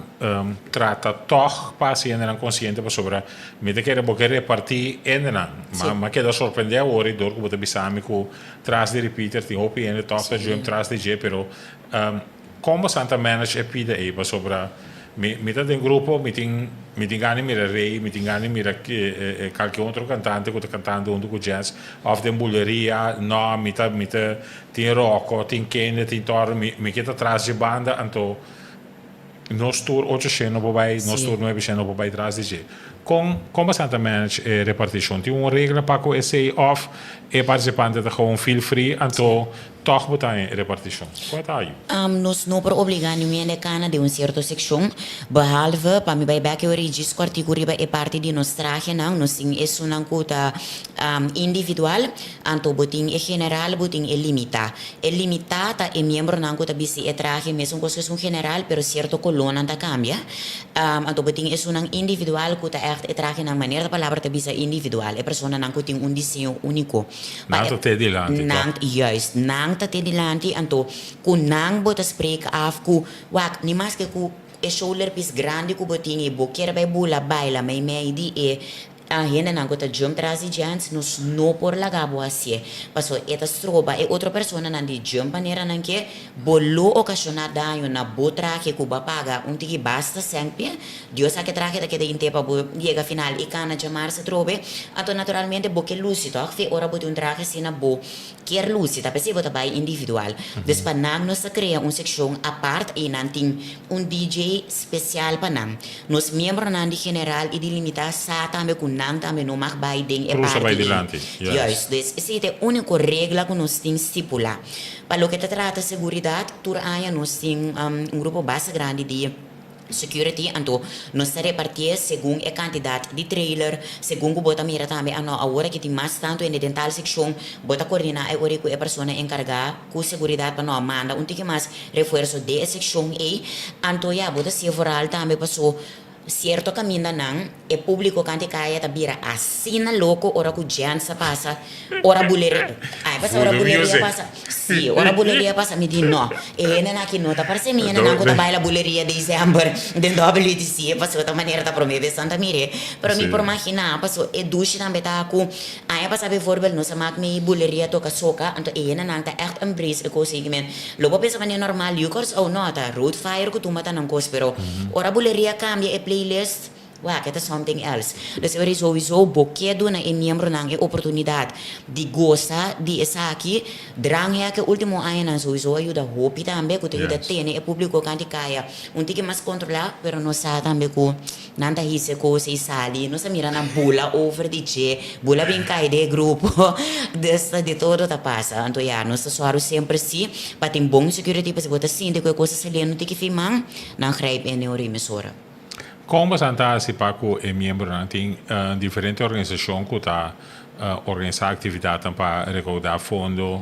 trata tog pa haci hendenan consciente pasobra mi ta kere bo ke reparti hendenan ma mi a keda sorprende awor y dor cu bo ta bisa mi cu tras di repeater tin hopi hende tog ta jump tras di dje pero Kon bosan ta manage e pida ei? Pasobra mi mi ta den grupo, mi tin mi tin gana di mira Rey, mi tin gana di mira kalke otro kantante ku ta kantando huntu ku Jazz òf den buleria, nò mi ta mi ta tin Rocco, tin kende, tin tòrno, mi mi ke ta tras dje banda, anto nos tur ocho shen no por bai, nos tur nuebe shen no por bai tras di dje. Kon kon bosan ta manage e repartishon? Tin un regla pa ku esei òf e partisipante ta gewoon feel free anto Tòg bo ta e repartishon. Kua ta ayu? Nos no por obligá niun hende kana den un sierto sekshon, behalve pa mi bai bèk e ora i djis kòrtiku riba e parti di nos trahenan. Nos tin esunnan ku ta individual, anto bo tin e general, bo tin e limitá. E limitá ta e miembronan ku ta bisti e trahe mesun kos ku esun general, pero sierto kolónan ta kambia. Anto bo tin esunnan individual ku ta ègt e trahenan manera ta palabra ta bisa individual, e personanan ku tin un diseño úniko. Nan ta te dilanti, Nan, toch? juist, nan ta te dilanti, anto ku nan bo ta spreek af ku, wak, ni maske ku e shoulderpiece grandi ku bo tin i bo kier bai bula baila meimei di e hendenan ku ta jump tras di gents, nos no por laga bo hasié, paso e ta stroba e otro personanan di jump manera nan ke, bo lo okashoná daño na bo trahe ku bo a paga un tiki basta sèn p'e. Dios sa ke trahe ta keda inte pa bo yega final i kana djamarse atrobe. Anto naturalmente bo ke lusi tòg? Fe ora bo tin un trahe asina bo kier lusi, ta p'esei bo ta bai individual. Dus pa nan nos ta krea un sekshon apart i nan tin un DJ spesial pa nan. Nos miembronan di general i di limitá sa tambe ku nan tambe no mag bai den e Krusa bai parti ei. dilanti, juist. Juist. Dus esei ta e úniko regla ku nos tin stipulá. Pa loke ta trata seguridat, tur aña nos tin un grupo basta grandi di. Security, anto nos ta repartié segun e kantidat di trailer, segun ku bo ta mira tambe a no awor aki tin mas tantu hende den tal sekshon, bo ta koordiná e ora ku e persona enkargá ku seguridat pa no manda un tiki mas refuerso den e sekshon ei, anto ya bo ta sié vooral tambe paso sierto kamindanan e públiko kant'i kaya ta bira asina loko ora ku gents ta pasa, ora buleria, ai pasa ora Voodoo buleria music. pasa. Sí, ora buleria pasa mi di no. E hendenan aki no ta parse mi hendenan ku ta baila buleria december den WTC pasobra ta manera ta prome bes nan ta mir'é. Pero mi por maginá pasobra e dushi tambe ta ku aña pasá bijvoorbeeld nos a mak mi buleria toka soka anto e hendenan ta ègt embrace e kos ei men lo bo pensa manera normal yu Kòrsou no ta road fire ku tumba ta nan kos pero ora buleria kambia e playlist Wak, e ta something else. Dus e ora souiso bo ke duna e miembronan e oportunidat di gosa di esaki. Dranghek e ultimo añanan souiso a yuda hopi tambe, ku ta yuda tene e publiko kanti kaya un tiki mas kontrolá, pero nos sa tambe ku nan ta hisa e kos ei sali, nos a mira nan bula over di dje, bula bin kai den e grupo. Dus ta di todo ta pasa. Anto ya, nos ta sòru semper si pa tin bon security, pasobra bo ta sinti ku e kos ta saliendo un tiki fi man, nan grijp in e ora ei mesora. Kon boso ta hasi pa ku e miembronan? Tin diferente organisashon ku ta organisá aktividatnan pa rekoudá fondo,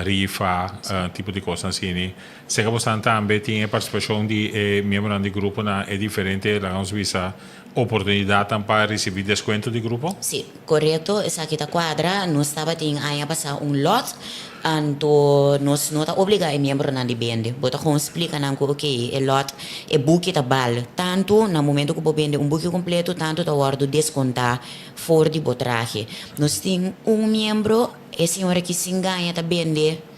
rifa, tipo di kosnan asini. Seka boso tambe tin e partisipashon di e miembronan di grupo na e diferente, laga nos bisa, oportunidatnan pa risibí deskuento di grupo? Sí, Korekto, esaki ta kuadra. Nos tabatin aña pasá un lòt, anto nos no ta obligá e miembronan di bende. Bo ta gewoon splika nan ku oke, e lòt, e buki ta bal tantu, na momento ku bo bende un buki kompleto, tantu ta wòrdu deskontá for di bo trahe. Nos tin un miembro, e señora ki sin gaña ta bende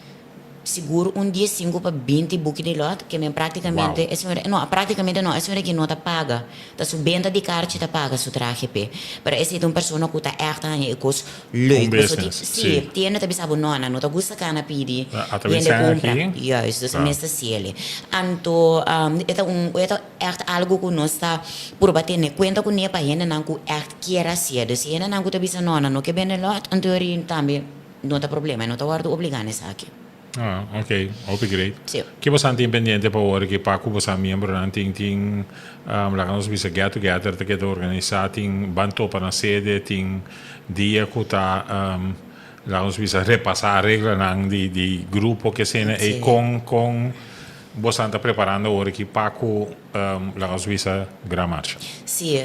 Sigur un die sinku pa 20 buki di lòt, ke men praktikamente Wow. e señora, no, praktikamente no, e señora aki no ta paga. Ta su benta di karchi ta paga su trahe p'e. Pero esei ta un persona ku ta ègt haña e kos Un leuk. Pasobra ti, business, si, sí. tienda ta bisa bo no, nan no ta gusta kana pidi A ta bin hende sèn kumpra. aki. Juist, dus e Ah. mester siele. Anto, e ta un, e ta ègt algu ku nos ta purba tene kuenta kuné pa hendenan ku ègt kier hasié. Dus si hendenan ku ta bisa no, nan no ke bende lòt, anto ori tambe. No ta problema, e no ta wòrdu obligá na esaki. Ah, ok. Hopi great. Sí. Ki bosan tin pendiente pa wor ki pa ku bosan miembronan tin tin laga nos bisa get together ta keda organisá, tin ban topa na sede, tin dia ku ta laga nos bisa repasá reglanan di di grupo ke asina ei Sí. kon kon bosan ta preparando awor ki pa ku laga nos bisa Gran Marcha. Sí,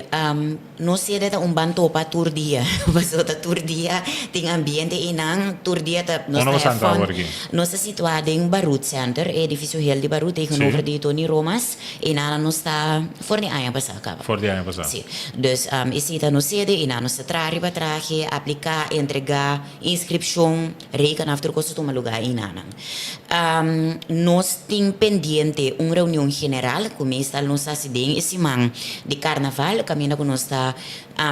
Nos sede ta un ban topa tur dia, pasobra ta tur dia tin ambiente einan, tur dia ta nos Unda ta bosan have ta fun. awor aki? Nos ta situá den Barut Center, e edifisio hel di Barut tegenover di Tony Romas. Einan nos ta for di aña pasá kaba. For di aña pasá. Sí. Dus esei ta nos sede, einan nos ta traha riba trahe, apliká, entregá, inskripshon, reken af tur kos ta tuma lugá einanan. Nos tin pendiente un reunion general ku meestal nos ta hasi den e siman di karnaval kaminda ku nos ta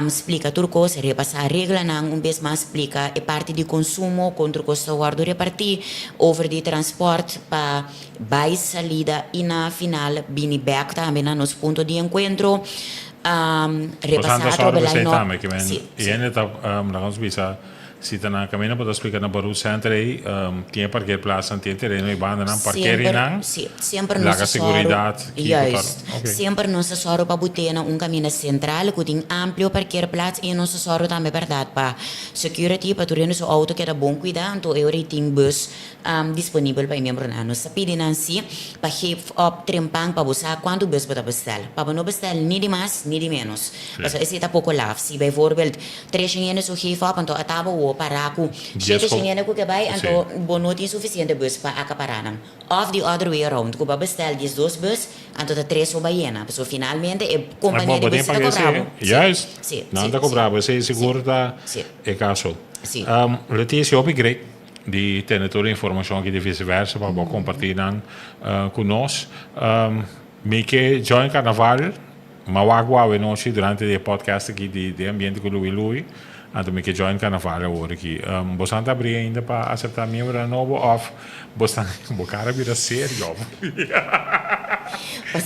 splika tur kos, repasá reglanan un bes mas, splika e parti di konsumo, kon tur kos ta wòrdu repartí, over di transpòrt pa bai salida i na final bini bèk tambe na nos punto di enkuentro, Pasando repasá sòru atrobe p'esei line-up. tambe, Sí, i hende ta, laga nos bisa. Si ta na caminda bo ta splica na Baru Center ey, tin e parkeerplaatsnan, tin e tereno ey bandanan, parkeer Semper, eynan, sí, semper nos laga ta sòru, seguridad, kico ta, juist, ok. semper nos ta sòru pa bo tene un caminda central cu tin amplio parkeerplaats y nos ta sòru tambe berdad pa security, pa tur hende su auto keda bon cuida, anto e ora ey tin bus disponibel pa e miembronan. Nos ta pidi nan sí pa geef op trempan pa bo sa cuanto bus bo ta bestel, pa bo no bestel ni di mas ni di menos, pasobra esey ta poco laf. Si bijvoorbeeld Tres hende su geef op, anto a taba wo para ku shete hende ku ke bai, anto bo no tin sufisiente bus pa akapará nan. Òf di other way around, ku bo a bestel 12 bus, anto ta tres so bai yena. Pasobra finalmente e kompania di bus ta kobra bo. Juist. Sí, Nan ta kobra bo, esei sigur ta e kaso. Sí. Leticia, hopi great di tene tur e informashon aki di Viceversa pa bo kompartí nan ku nos. Mi ke join karnaval. M'a wak bo awe nochi durante di e podcast aki di Den Ambiente ku Louie Louie, anto mi ke join Carnaval awor aki. Bosan ta abri ainda pa acepta miembronan nobo of bosan bo cara bira serio?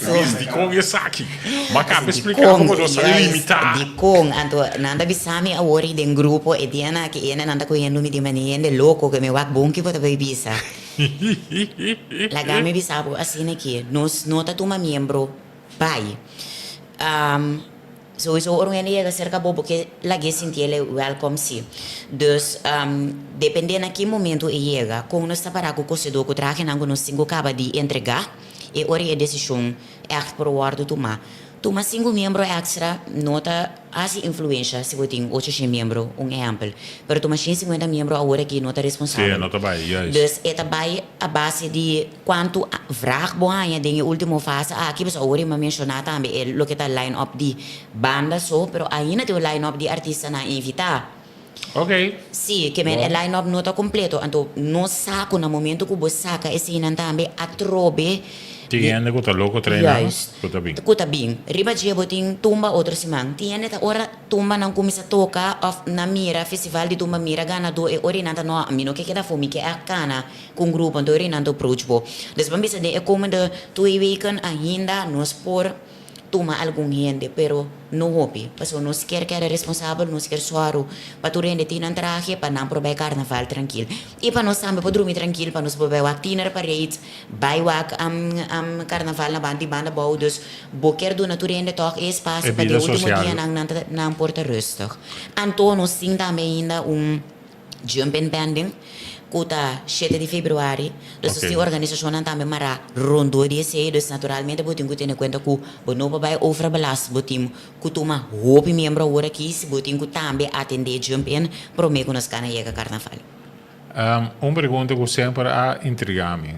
Luis, dikon esaki? M'a kaba explica bo ku nos ta limita. Dikon? Anto nan ta bisa mi awor den grupo e dianan aki ene nan ta kohiendo mi di mane hende loko ke mi wak bon ki bo ta bay bisa. Laga mi bisa bo asina aki, nos no ta tuma miembro. bai. Souiso ora un hende yega serka bo, bo ke lag'é sinti el e wèlkòm sí. Dus, dependé na ki momentu e yega, kon nos ta pará ku kosedó ku trahenan ku nos tin ku kaba di entregá, e ora e desishon ègt por wòrdu tumá. Tuma sinku miembro èkstra no ta hasi influensha si bo tin ocho shen miembro, un ehèmpel. Pero tuma 150 miembro awor aki no ta Sí, responsabel. no ta bai, juist. Dus e ta bai a base di Kuantu vraag bo haña den e último fase aki? Pasobra awor mi a menshoná tambe e loke ta line up di banda so, pero ainda tin un line up di artistanan invitá. Ok. Sí, ke men e line up no ta kompleto. Anto nos sa ku na momento ku bo saka eseinan tambe atrobe Tin hende ku ta loko traina ku ta bin. Ku ta bin. Riba dje bo tin tumba otro siman. Tin hende ta ora Tumbanan kuminsá toka òf nan mira festival di tumba mira ganadó e ora nan ta no mi no ke keda afó mi ke a kana ku un grupo anto e ora nan ta approach bo. Dus ban bisa den e komende twee weken ainda nos por tuma algun hende pero no hopi pasobra nos kier keda responsabel nos kier sòru pa tur hende tin nan trahe pa nan por bai karnaval trankil i pa nos tambe por drumi trankil pa nos por bai wak tiner parade Bai wak carnaval na banda di banda bou dus bo kier duna tur hende toch e espacio E pa bida de ultimo social. dianan nan ta nan por ta rustig. Anto nos tin tambe ainda un jump in pending cu ta shete di februari dus nos Ok. tin organisacionnan tambe mara rondó di esey dus naturalmente bo tin cu tene cuenta cu bo no por bai overbelast bo tin cu tuma hopi miembro awor aki si bo tin cu tambe atende jump in prome cu nos cana yega carnaval. Un pregunta ku semper a intrigá mi,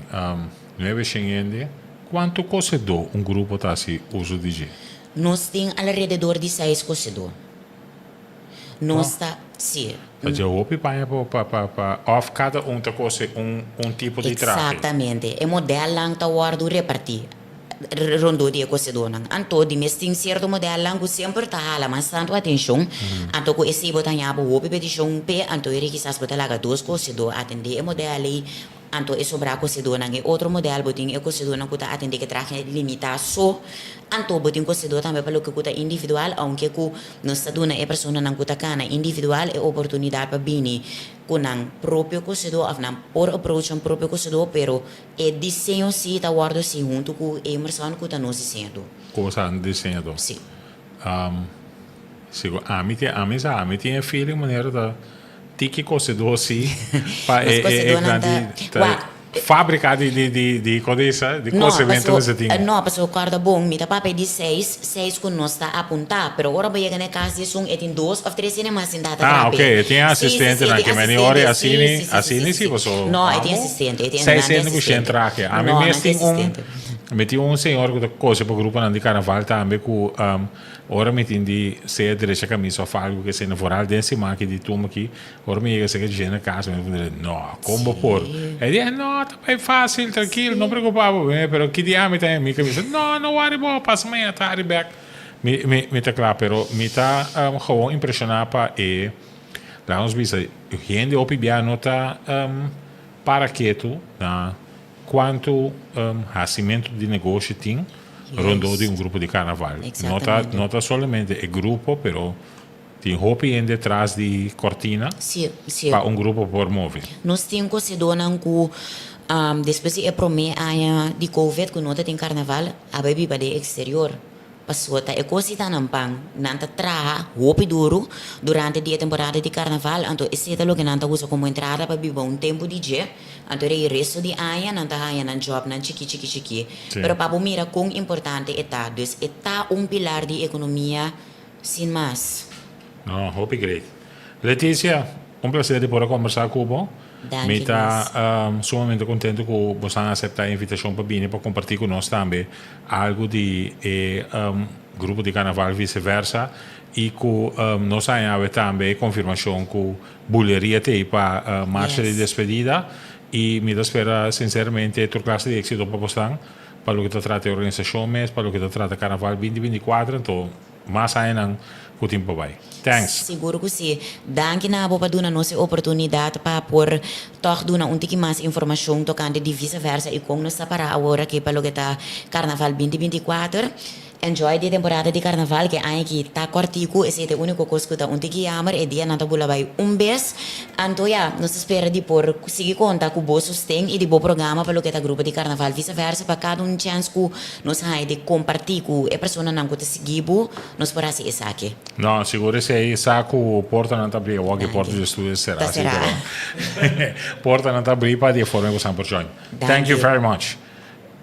nuebe shen hende, kuantu kosedó un grupo ta hasi uso di dje? Nos tin alrededor di seis kosedó. Nos ta, sí. Ta dje hopi paña pa pa pa pa òf kada un ta kose un un tipo di trahe? Eksaktamente. E modelnan ta wòrdu repartí. Rondó di e kosedónan. Anto di mes tin sierto modelnan ku semper ta hala mas tantu atenshon. Anto ku esei bo ta haña bo hopi petishon p'e, anto e kisas bo ta laga dos kosedó atendé e modèl ei, anto e sobrá kosedónan e otro modèl. Bo tin e kosedónan ku ta atendé ke trahe limitá so. Anto bo tin kosedó tambe pa loke ku ta individual, ounke ku nos ta duna e personanan ku ta kana individual e oportunidat pa bini ku nan propio kosedó òf nan por approach nan propio kosedó, pero E diseño si ta wordo si hunto cu Emerson cu ta nos diseñador. Cu sa diseñador? Si. Sigur ami tin ami sa ami tin e feeling manera ta tiki cosedor si pa Nos e e cosedornan ta grandi ta wak. fabrica di di di di codesa di No, cosemento paso mester tin. no paso corda bon mi ta papia di seis seis cu nos ta apunta pero ora bo yega na e cas di esun e tin dos of tres hende mas sinta ta Ah, trape. ok, e tin Sí, sí, sí, asistente e nan tin ke meni asistente, ora sí, asini sí, sí, sí, asini sí, si sí. paso No, e tin amo asistente, e tin seis nan tin hende ku shen asistente. trahe. Ami No, mes nan tin tin un asistente. mi tin un señor ku ta kose pa gruponan di karnaval tambe ku ora mi tin di sea drecha kamisa of algu ke esei vooral den siman aki di tumba aki ora mi yega esei ke djena kas mi ta puntra no kon bo por? E di no ta bai fasil trankil no preokupa bo pero ki dia mi ta haya mi kamisa no no wari bo pasa mañana tardi bek. Mi, mi, mi ta kla, pero mi ta um, gewoon impresioná pa e, laat ons bisa, hende hopi bia no ta um, para ketu na kuantu um, hasimentu di negoshi tin rondó di un grupo di karnaval. No ta, Exactamente. no ta solamente e grupo, pero tin hopi hende tras di kortina Sí, sí. pa un grupo por move. Nos tin kosedónan ku um, despues di e promé aña di Covid ku no ta tin karnaval, a bai biba den eksterior. Pasobra ta e kos di ta nan pan. Nan ta traha hopi duru durante di e temporada di karnaval, anto esei ta loke nan ta usa komo entrada pa biba un tempu di dje, anto e resto di aña nan ta haña nan jòbnan chikí chikí chikí. Pero pa bo mira kon importante e ta, dus e ta un pilar di ekonomia sin mas. No, hopi great. Leticia, un placer di por a combersa cu bo. Danki, Mi ta Luis. sumamente contento cu bosan a acepta e invitacion pa bini pa comparti cu nos tambe algo di e grupo di Carnaval Vice Versa y cu nos a haña awe tambe e confirmacion cu Buleria t'ey pa marcha di Yes. despedida y mi ta spera sinceramente tur clase di exito pa bosan pa loke ta trata e organisacion mes, pa loke ta trata Carnaval 2024, anto Mas añanan ku tin pa bai. Thanks. Sigur ku si. Danki na bo pa duna nos e oportunidat pa por tòg duna un tiki mas informashon tokante di Visa Versa i kon nos ta pará awor aki pa loke ta Karnaval 2024. Enjoy di temporada di carnaval ke aña ki ta cortico esey ta e unico cos cu ta un tiki jammer e dianan ta bula bay un bes anto ya nos ta spera di por sigui conta cu bo sosten y di bo programa pa loke ta grupo di carnaval vice versa pa cada un chens cu nos haya di comparti cu e personanan cu ta sigui bo nos por haci esaki. No, sigur esey sa cu portanan ta abri awor ki porta di estudio ta cera Ta si cera. pero portanan ta abri pa di e forma cu san por join. Thank you Danki. very much.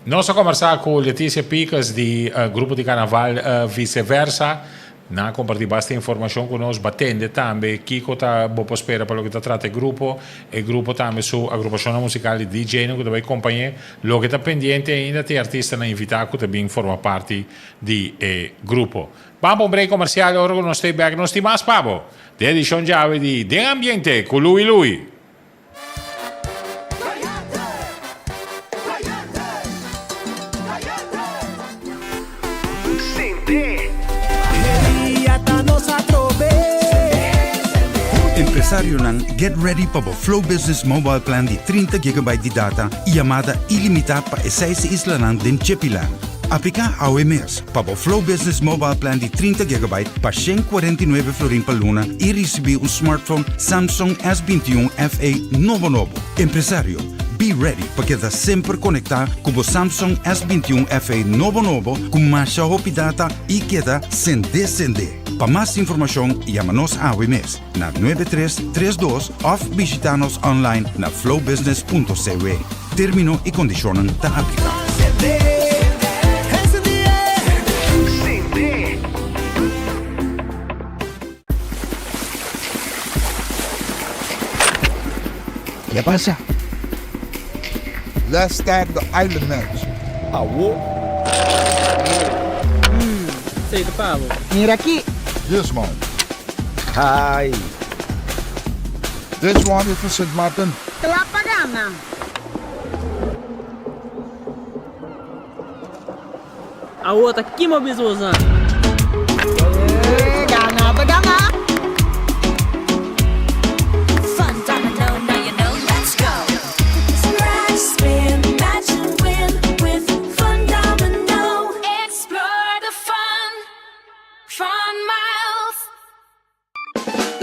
Nos a kombersá ku Leticia Picus di Grupo di Karnaval Viceversa. Nan a kompartí basta informashon ku nos. Batende tambe kiko ta bo por spera pa loke ta trata e grupo. E grupo tambe su agrupashonnan musikal di DJ-nan ku ta bai kompañ'é. Loke ta pendiente ainda ta e artistanan invitá ku ta bin forma parti di e grupo. Ban pa un break komersial ora ku nos stay bek nos tin mas pa bo den edishon djawe di Den Ambiente ku Louie Louie. Empresarionan, get ready pa bo Flow Business Mobile Plan di 30 gigabyte di data y yamada ilimita pa e seis islanan den Chepiland. Aplica awe mes pa bo Flow Business Mobile Plan di 30 gigabyte pa 149 florin pa luna y ricibi un smartphone Samsung S21 FE nobo nobo. Empresario, be ready pa keda semper conecta cu bo Samsung S21 FE nobo nobo cu masha hopi data y keda sende sende. Pa mas informacion yama nos awe mes na 9332 of bishita nos online na flowbusiness.cw. Termino y condicionnan ta aplica. ¿Qué pasa? Let's start the island match. Awo. Mm, sei ta pabo. Mira aki. This one. Hi. This one is for Sint Maarten. Kla pa gana. Awo ta kima bisosan. Gana ta gana. Fun domino, now you know, let's go. Scratch, spin, match and win with Fun Domino. Explore the fun, fun miles.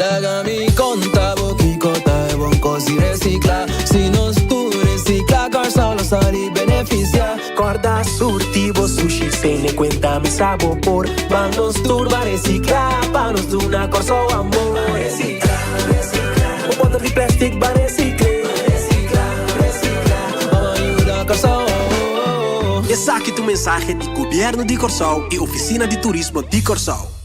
Laga mi konta bo kiko ta e bon kos di resiklá. Si nos tur resiklá, Kòrsou lo sali benefisiá. Kòrda surti bo sushi tene kuenta mi sa bo por. Ban nos tur ban resiklá pa nos duna Kòrsou amor. Ban resiklá, resiklá. Bo bòter di plèstik ban resikl'é. Ban resiklá, resiklá. Ban yuda Kòrsou. Esaki ta un mensahe di Gobièrnu di Kòrsou i Ofisina di Turismo di Kòrsou.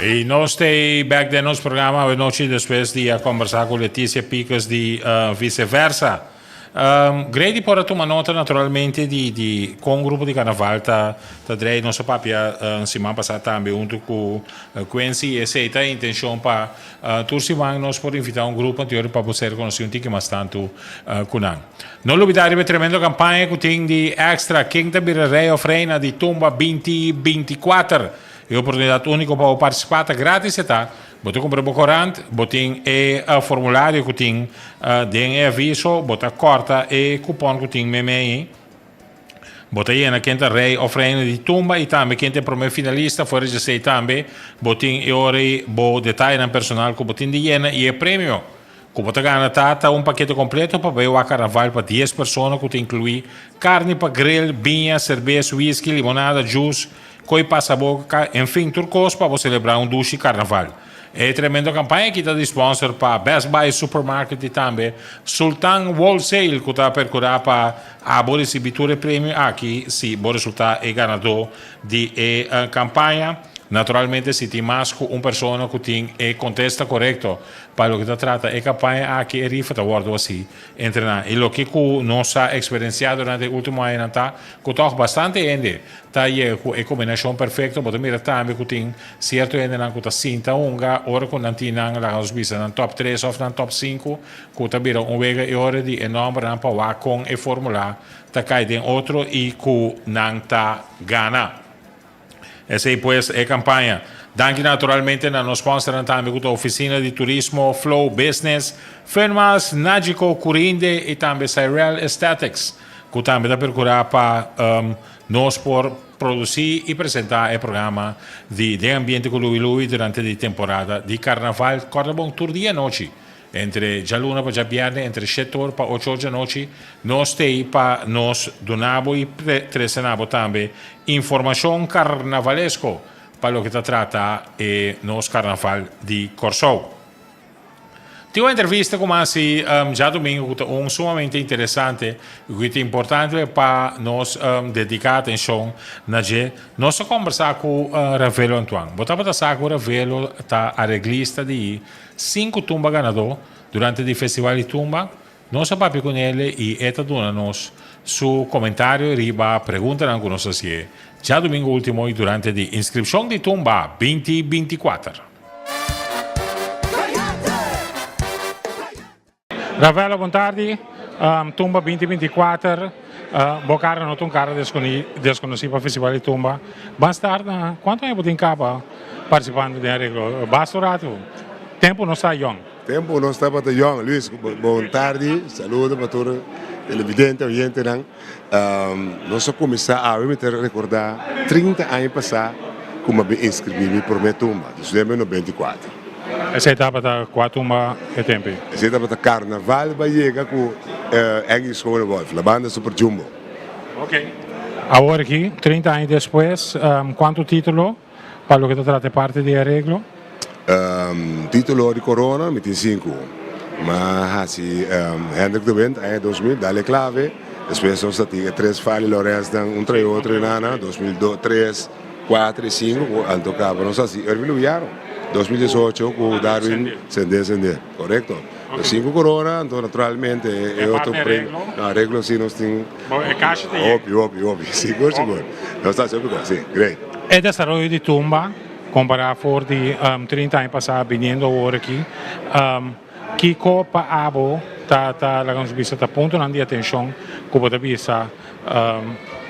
Y nos ta back den nos programa awe nochi despues di a conversa cu Leticia Picus di Viceversa. Grady por a tuma nota naturalmente di di con grupo di carnaval ta ta drei. Nos a papia siman pasa tambe hunto cu Quincy y esey ta e intencion pa tur siman nos por invita un grupo anterior pa bo ser conoci un tiki mas tanto cu nan. No lubida riba e tremendo campaña cu tin di Extra Ken ta bira rey of reina di Tumba 2024. E oportunidad unico pa bo participa ta gratis e ta. Bo ta kumpra bo korant, bo tin e formulario ku tin den e aviso, bo ta kòrta e kupòn ku tin meimei, bo ta yena ken ta rei òf reina di tumba i tambe ken ta e promé finalista, fuera dje esei tambe bo tin e ora ei bo detayenan personal ku bo tin di yena i e premio. Ku bo ta gana ta ta un pakete kompleto pa bai wak karnaval pa dies persona ku ta inkluí karni pa grill, biña, serbes, whisky, limonada, juice, koi pasa boka, enfin tur kos pa bo selebrá un dushi karnaval. E tremendo kampaña aki ta di sponsor pa Best Buy Supermarket i tambe Sultan Wholesale ku ta perkurá pa abo risibí tur e premio aki si bo resultá e ganadó di e kampaña. Naturalmente si tin mas ku un persona ku tin e kontesta korekto pa loke ta trata e kampaña aki e rifa ta wòrdu hasi entre nan. I loke ku nos a eksperensiá durante e último añanan ta ku tòg bastante hende ta yega ku e kombinashon perfekto. Bo ta mira tambe ku tin sierto hendenan ku ta sinta hunga ora ku nan tin nan, laga nos bisa, nan tòp tres òf nan tòp sinku ku ta bira un wega e ora di e nòmbernan pa wak kon e fórmula ta kai den otro i ku nan ta gana. Esei pues e campaña. Danki naturalmente na nos sponsornan tambe cu ta Oficina di Turismo, Flow Business, Funmiles, Nagico, Curinde y tambe Cyrell Aesthetics cu tambe ta percura pa nos por produci y presenta e programa di Den Ambiente cu Louie Louie durante di temporada di Carnaval. Corda bon tur dia anochi Entre djaluna pa djabièrnè, entre shete or pa ocho or djanochi, nos t'ei pa nos duna bo i trese na bo tambe informashon karnavalesko pa loke ta trata e nos karnaval di Kòrsou. Tin un entrevista ku mi a hasi djadumingu ku ta un sumamente interesante i ku ta importante pa nos dediká atenshon na dje. Nos a kombersá ku Ravelo Antoine. Bo tabata sa ku Ravelo ta areglista di Sinku tumba ganadó durante di Festival di Tumba, nos a papia ku nele i e ta duna nos su komentario riba preguntanan ku nos a hasié djadumingu último i durante di inskripshon di Tumba binti 24. Ravelo bon tardi, Tumba binti 24, bo kara no ta un kara deskonosí pa Festival di Tumba. Ban start na kuantu aña bo tin kaba partisipando den areglo? Basta un ratu, tempu no sta yòn. Tempu no tabata yòn. Luis, bon tardi, saludo pa tur televidente, oyentenan. Nos a kuminsá awe, mi ta rekordá 30 aña pasá ku mi a bin inskribí mi promé tumba, diecinuebe 94. Esei tabata kua tumba e tempu ei? Esei tabata Karnaval ba yega ku Angie Schonewolf, la banda Super Jumbo. Ok. Awor aki, 30 aña despues, kuantu título pa loke ta trata e parti di areglo? Título di korona mi tin sinku. Mi a hasi Hendrik de Windt aña 2000, Dale Clave, despues nos ta tin e tres Fali Lorenz-nan un trae otro enana, 2003, kuater i sinku ku anto kaba nos hasi Irving Luviano, 2018 ku Darwin Sende Sende, korekto. Sinku korona, anto naturalmente e otro premio, no areglo si nos tin hopi hopi hopi, sigur sigur, nos ta hasi hopi kos, si, great. E desaroyo di tumba kompará for di 30 aña pasá biniendo awor aki, kiko pa abo ta ta laga nos bisa ta puntonan di atenshon ku bo ta bisa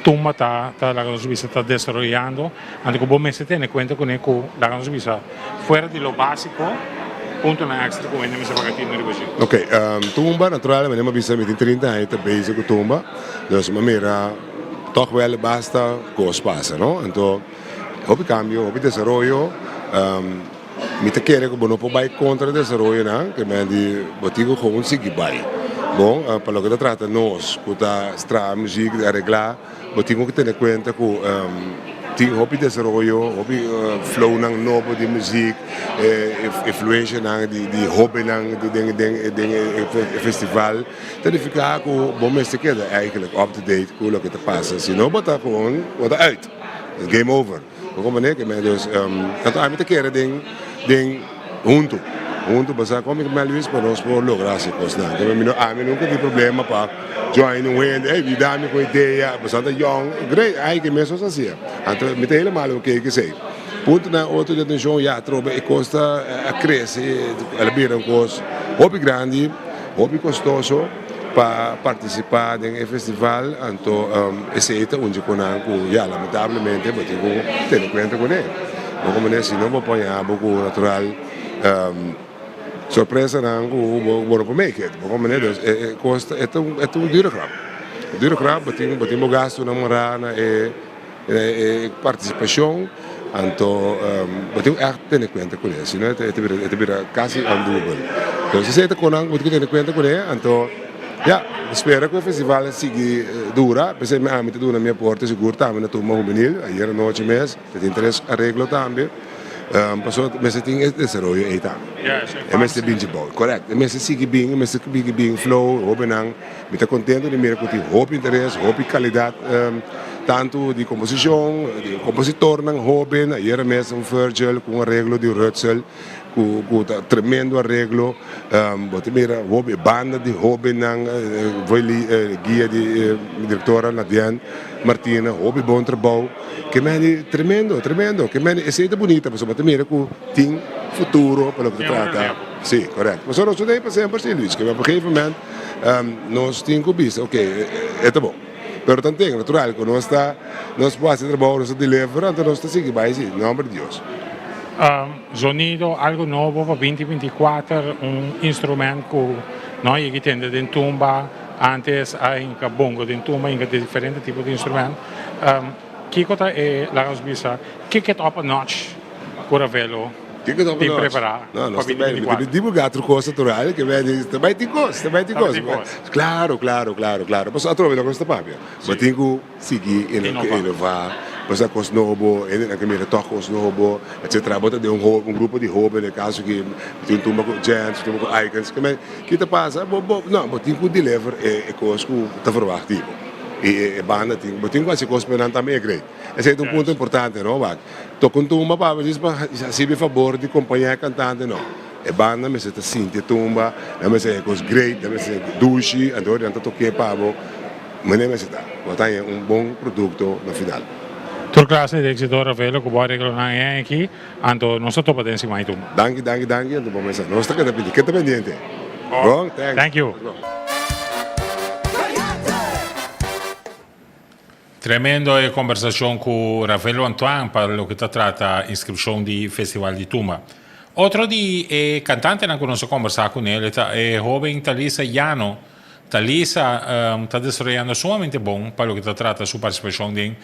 tumba ta ta laga nos bisa ta desaroyando anto ku bo mester tene kuenta kuné ku laga nos bisa fuera di lo básiko puntonan èkstra ku hende mester paga tinu riba dje. Ok, tumba naturalmente mi a bisa mi tin 30 aña ta bezig ku tumba, dus mi a mira tòg wèl basta kos pasa no, anto hopi kambio, hopi desaroyo. Mi ta kere ku bo no por bai kontra desaroyonan, ke men di bo tin ku gewoon sigui bai. Bon, pa loke ta trata nos ku ta traha muzik, areglá, bo tin ku tene kuenta ku tin hopi desaroyo, hopi flownan nobo di muzik, influenshanan di hobennan den den e festival. Ta nifiká ku bo mester keda eigentlik up to date ku loke ta pasa, si no bo ta gewoon bo ta uit, game over. Bo comprende ke men dus anto ami ta kere den den huntu huntu basa kon mi ku Melvis pa nos por logra hasi kosnan ke mi no ami nunka tin problema pa join un hende ey yuda mi ku idea basa ta yong great ay ke mes nos hasia anto mi ta helemaal oke ku esey puntonan otro di atencion ya atrobe e kos ta a krese el a bira un kos hopi grandi hopi kostoso. Pa participa den e festival anto esey ta un dje konan ku ya lamentablemente bo tin ku tene kuenta kuné. Bo komo si no bo poña bo ku natural sorpresanan ku bo no por make it bo komo dus e kos ta e ta un dure grap. Dure grap bo tin bo tin bo gastunan mará na e E partisipashon anto bo tin ku ègt tene kuenta kuné, si no e ta bira kasi undoable. Entonces esei ta konan ku bo tin ku tene kuenta kuné, anto ya, mi spera ku e festival a sigui dura, p'esei mi ami ta duna mi aporte sigur tambe na Tumba Hubenil, ayer anochi mes ta tin tres areglo tambe, pasobra mester tin e desaroyo ei tambe. E mester bin djibou, correct, e mester sigui bin, e mester sigui bin flow, hobennan, mi ta contento di mira ku tin hopi interes, hopi calidad tantu di composicion, di compositornan hoben, ayer mes un Virgil ku un areglo di Rutsel. Ku ku ta tremendo areglo. Bo ta mira hopi e banda di hobennan voy guia di directora Nadiane Martina hopi bon trabou. Ke meni tremendo tremendo ke meni esei ta bunita pasobra bo ta mira ku tin futuro pa loke ta trata. Si correcto. Pasobra nos no ta ei pa semper si Luis ke op un gegeven moment nos tin ku bisa ok e ta bon. Pero tanten natural ku nos ta nos por hasi trabou nos ta deliver anto nos ta sigui bai si nomber di Dios. Zonido algo nobo pa binti 24 un instrument ku no a yega tende den tumba antes a hinka bongo den tumba hinka diferente tipo di instrument kiko ta e laga nos bisa kick it up a notch ku Ravelo Kick it up a tin notch. prepara No, pa nos ta binti bai 24. divulga otro kos natural ke bai ta bai tin kos ta bai tin kos. Claro claro claro claro pasobra atrobe loke nos ta papia bo tin ku sigui inova pasobra kos nobo hendenan ke mira tòg kos nobo etcetera bo ta den un grupo di hoben den kaso ki bo tin un tumba ku Jens un tumba ku Icons ke men ki ta pasa bo bo no bo tin ku deliver e kos ku ta verwagt di bo i e banda tin bo tin ku hasi kos pa nan tambe e great esei ta un punto importante no wak toka un tumba pa bo djis pa hasibi fabor di kompaña e kantante no. E banda mester ta sinti e tumba, nan mester haña kos great, nan mester dushi, anto nan ta tok'é pa bo manera mester ta. Bo ta haña un bon produkto na final. Tur klase di éksito Ravelo ku bo areglo nan e aki, anto nos ta topa den siman i tumba. Danki, danki, danki, anto bo mester. Nos ta keda pidi, keda pendiente. Bon, thanks. Thank you. Tremendo e kombersashon ku Ravelo Antoine pa loke ta trata inskripshon di Festival di Tumba. Otro di e kantantenan ku nos a kombersá kuné ta e hóben Talisa Llano. Talisa ta desaroyando sumamente bon pa loke ta trata su partisipashon den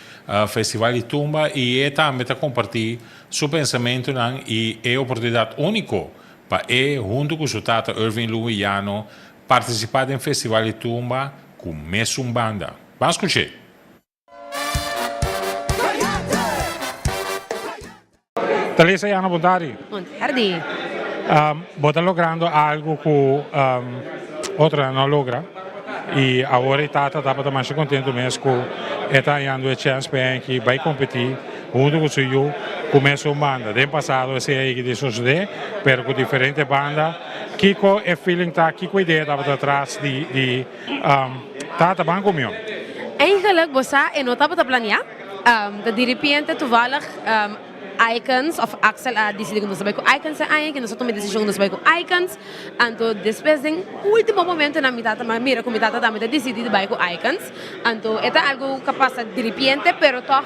Festival di Tumba i e tambe ta kompartí su pensamentunan i e oportunidat úniko pa e huntu ku su tata Irving Louis Llano partisipá den Festival di Tumba ku mesun banda. Ban skuch'é! Talisa Jana bon tardi. Bon tardi. Bo ta logrando algu ku otronan no a logra i awor e tata tabata masha kontentu mes ku e ta hañando e chèns pa e aki bai kompetí huntu ku su yu ku mesun banda. Den pasado esei a yega di sosodé pero ku diferente banda. Kiko e feeling ta? Kiko e idea tabata tras di Tata ban ku mio. Eigenlijk bo sa e no tabata planea. Ta diripiente toevallig Icons of Axel a disidi ku nos ta bai ku Icons e aña aki nos a tuma e desishon ku nos ta bai ku Icons. Anto despues den ultimo momentonan mi tata mira ku mi tata tambe ta disidi di bai ku Icons. Anto e ta algu ku a pasa diripiente pero tòg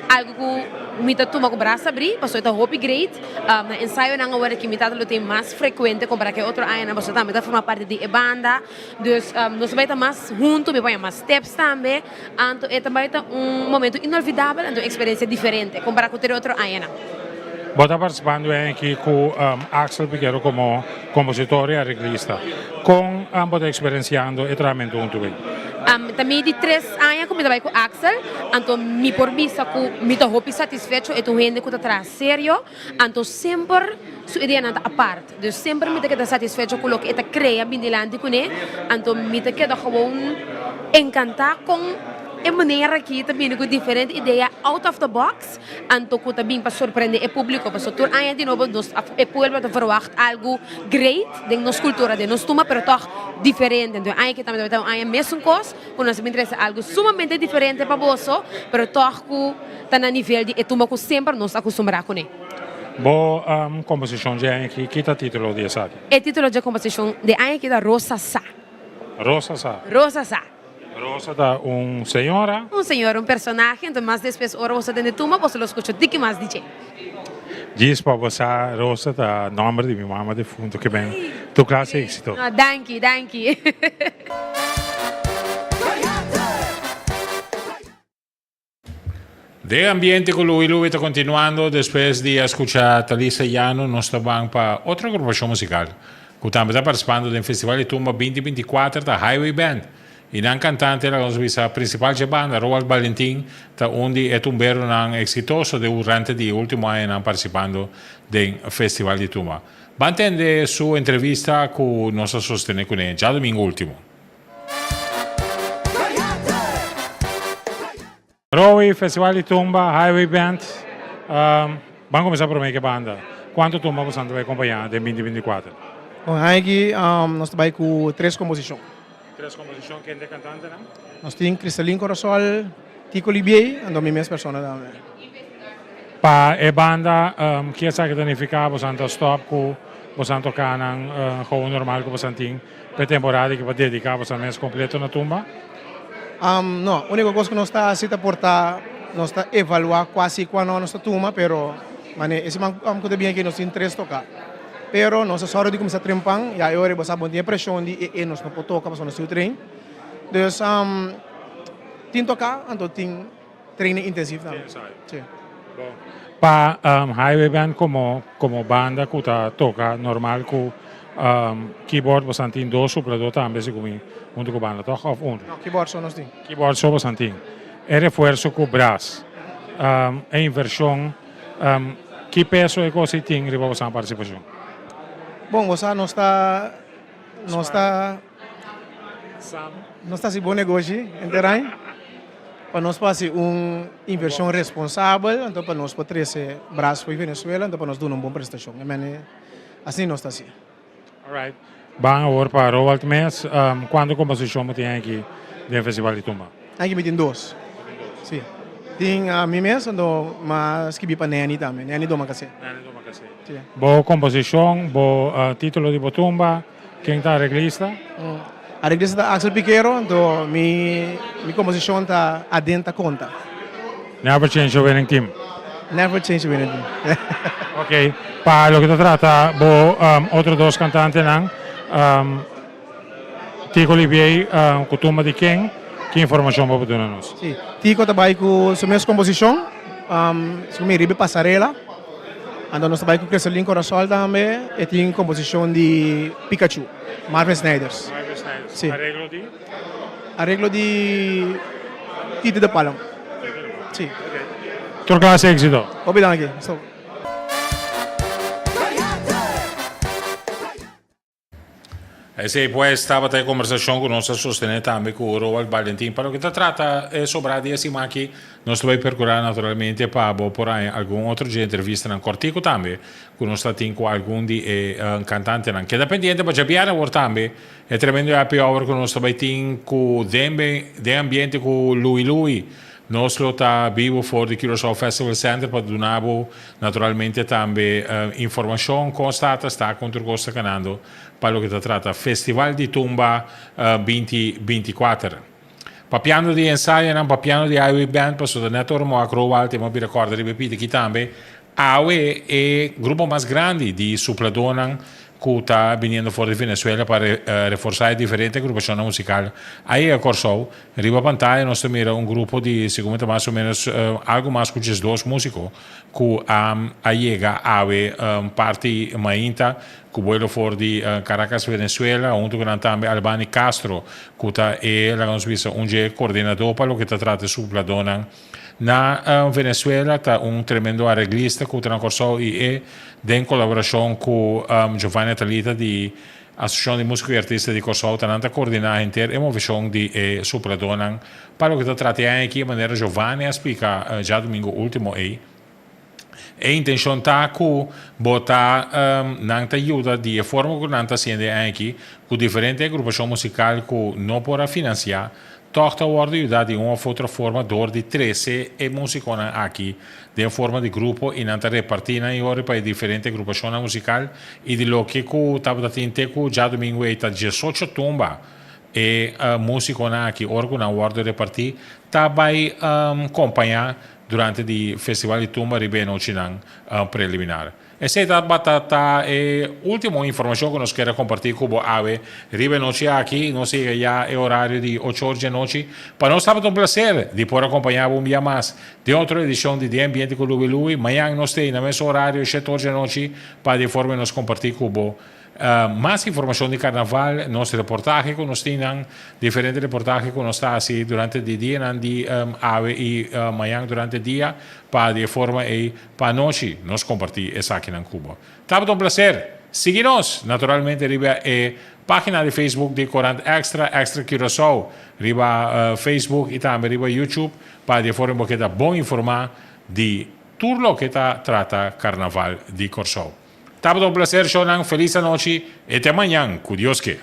algu ku mi ta tuma ku brasa abrí pasobra e ta hopi great. Na ensayonan awor aki mi tata lo tin mas frekuente kompará ku e otro añanan pasobra tambe ta forma parti di e banda. Dus nos ta bai ta mas huntu, mi por haña mas tips tambe. Anto e ta bai ta un momento inolvidabel, anto un eksperensia diferente kompará ku tur e otro añanan. Bo ta partisipando e aña aki ku Axel Piquero komo kompositor i areglista. Kon bo ta eksperensiando e trahamentu huntu ku e? Ta mi di tres aña ku mi ta bai ku Axel, anto mi por bisa ku mi ta hopi satisfecho. E ta un hende ku ta traha serio, anto semper su ideanan ta apart. Dus semper mi ta keda satisfecho ku loke e ta krea bin dilanti kuné, anto mi ta keda gewoon enkantá kon e manera aki ta bini ku diferente idea out of the box, anto ku ta bin pa sorprende e públiko. Pasobra tur aña di nobo nos e pueblo ta verwagt algu great den nos kultura, den nos tuma, pero tòg diferente. Anto e aña aki tambe ta un aña mesun kos ku nos a bin trese algu sumamente diferente pa boso, pero tòg ku ta na nivel di e tuma ku semper nos a kustumbrá kuné. Bo komposishon dje aña aki, ki ta titulo di esaki? E titulo dje komposishon di aña aki ta Rosa Sa. Rosa Sa. Rosa Sa. Rosa ta un señora. Un señora, un personahe, enton mas despues ora boso tende tuma boso lo skucha tiki mas di dje. Djis pa bo sa, Rosa ta nomber di mi mama defunto ke ben tur klas éxito. No, danki, danki. Den ambiente cu Louie Louie ta continuando despues di a scucha Talisa Llano nos ta ban pa otro agrupacion musical. ku tambe ta partisipando den Festival di Tumba 2024 ta Highway Band. I nan kantante, laga nos bisa, prinsipal dje banda, Roald Balentin, ta un di e tumberonan eksitoso durante di e último añanan partisipando den Festival di Tumba. Ban tende su entrevista ku nos a sostené kuné djadumingu último. Rowie, Festival di Tumba, Highway Band, ban kuminsá promé ku e banda. Kuantu tumba boso ta bai kompañá den 2024? Bon, aki nos ta bai ku tres komposishon. Tres komposishon, ken ta e kantantenan? Nos tin Cristalin Corasol, Tico Libiey, anto mi mes persona tambe. Pa e banda, ki esaki ta nifiká? Boso ta stòp ku boso a toká nan gewoon normal ku boso tin pa e temporada aki pa dediká boso mes kompleto na tumba? No, úniko kos ku nos ta hasi ta por ta nos ta evaluá kua si kua no nos ta tuma, pero manera e siman ku ta bin aki nos tin tres toká. Pero nos a sòru di kuminsá tren pan, ya e ora bo sa bo tin e preshon di e e nos no por toka pasobra nos tin tren. Dus tin toká anto tin training intensief tambe. Sí. Bon. Pa Highway Band komo komo banda ku ta toka normal ku keyboard bosan tin dos supladó tambe segun mi huntu ku banda tòg òf un? No, keyboard so nos tin. Keyboard so bosan tin. E refuerso ku bras, e invershon, ki peso e kos ei tin riba bosan partisipashon? Bon, bo sa nos ta nos ta nos ta hasi bon negoshi henter aña. Pa nos por hasi un invershon responsabel, anto pa nos por trese bras for Venezuela, anto pa nos duna un bon prestashon. E mene asina nos ta hasi. Alright. Ban awor pa Roald mes. Kuantu komposishon bo tin aki den Festival di Tumba? Aki mi tin dos. Si. Tin mi mes, anto m'a skibi pa Nenny tambe, Nenny Domacassé. Nenny Domacassé. Si. Bo komposishon, bo titulo di bo tumba, Ken ta areglista? Areglista ta Axel Piquero, anto mi mi komposishon ta Aden ta konta. Never change a winning team. Never change a winning team. Ok, pa loke ta trata bo otro dos kantantenan, Tico Olivier ku tumba di ken, ki informashon bo por duna nos? Si, Tico ta bai ku su mes komposishon, segun mi riba e pasarela. Anto nos ta bai ku Cresselin Corasol tambe, e tin komposishon di Pikachu, Marvin Snijders. Marvin Snijders. Si. Areglo di? Areglo di Tito de Palm. Tito de Palm. Si. Ok. Tur klase éksito. Hopi danki. So. Esei pues tabata e kombersashon ku nos a sostené tambe ku Roald Balentin. Pa loke ta trata e sobrá di e siman aki, nos ta bai perkurá naturalmente pa bo por haña algun otro dje entrevistanan kòrtiku tambe ku nos ta tin ku algun di e kantantenan. Keda pendiente pa djabièrnè awor tambe e tremendo happy hour ku nos ta bai tin ku den den ambiente ku Louie Louie. Nos lo ta bibo for di Curaçao Festival Center pa duna bo naturalmente tambe informashon kon sta ta sta kon tur kos ta kanando pa loke ta trata Festival di Tumba 2024. Papiando di ensayonan, papiando di Highway Band pasobra ta net ora mo a Crowal te mo a bira kòrda riba e pita aki tambe awe e grupo mas grandi di supladónan ku ta biniendo for di Venezuela pa reforsá e diferente agrupashonnan musikal a yega Kòrsou. Riba pantaya nos ta mira un grupo di segun mi ta mas o menos algu mas ku diesdos músiko ku a yega awe parti mainta ku buelo for di Caracas Venezuela huntu ku nan tambe Albani Castro ku ta e laga nos bisa un dje koordinadó pa loke ta trata e supladónan na Venezuela ta un tremendo areglista ku ta na Kòrsou i e den kolaborashon ku Giovanni Atalita di Asosiashon di Músiko i Artista di Kòrsou ta nan ta koordiná henter e moveshon di e supladónan pa loke ta trata e aña aki, manera Giovanni a splika djadumingu último ei. E intenshon ta ku bo ta nan ta yuda di e forma ku nan ta hasiendo e aña aki ku diferente agrupashon musikal ku no por a finansiá Tòg ta wòrdu yudá di un òf otro forma dor di trese e músikonan aki den forma di grupo i nan ta repartí nan yori pa e diferente agrupashonnan musikal i di loke ku tabata tin te ku djadumingu ei ta diesocho tumba e músikonan aki ora ku nan wòrdu repartí ta bai kompañá durante di Festival di Tumba riba e nochinan preliminar. Esei tabata ta e ultimo informashon ku nos kier a kompartí ku bo awe riba e nochi aki. Nos yega ya e orario di ocho or djanochi. Pa nos tabata un plaser di por a kompañá bo un bia mas den otro edishon di Den Ambiente ku Luwi Luwi. Mañan nos t'ei na mesun orario, shete or djanochi, pa di forma nos kompartí ku bo. Mas informashon di karnaval, nos reportahe ku nos tin nan, diferente reportahe ku nos ta hasi durante di dianan di awe i mañan durante dia, pa di e forma ei pa anochi nos kompartí esakinan ku bo. Tabata un plaser! Sigui nos, naturalmente riba e página di Facebook di Korant Extra, Extra Curaçao, riba Facebook i tambe riba YouTube, pa di e forma bo keda bon informá di tur loke ta trata Karnaval di Kòrsou. Tabata un placer shownan, felis anochi e te mañan cu Dios ke.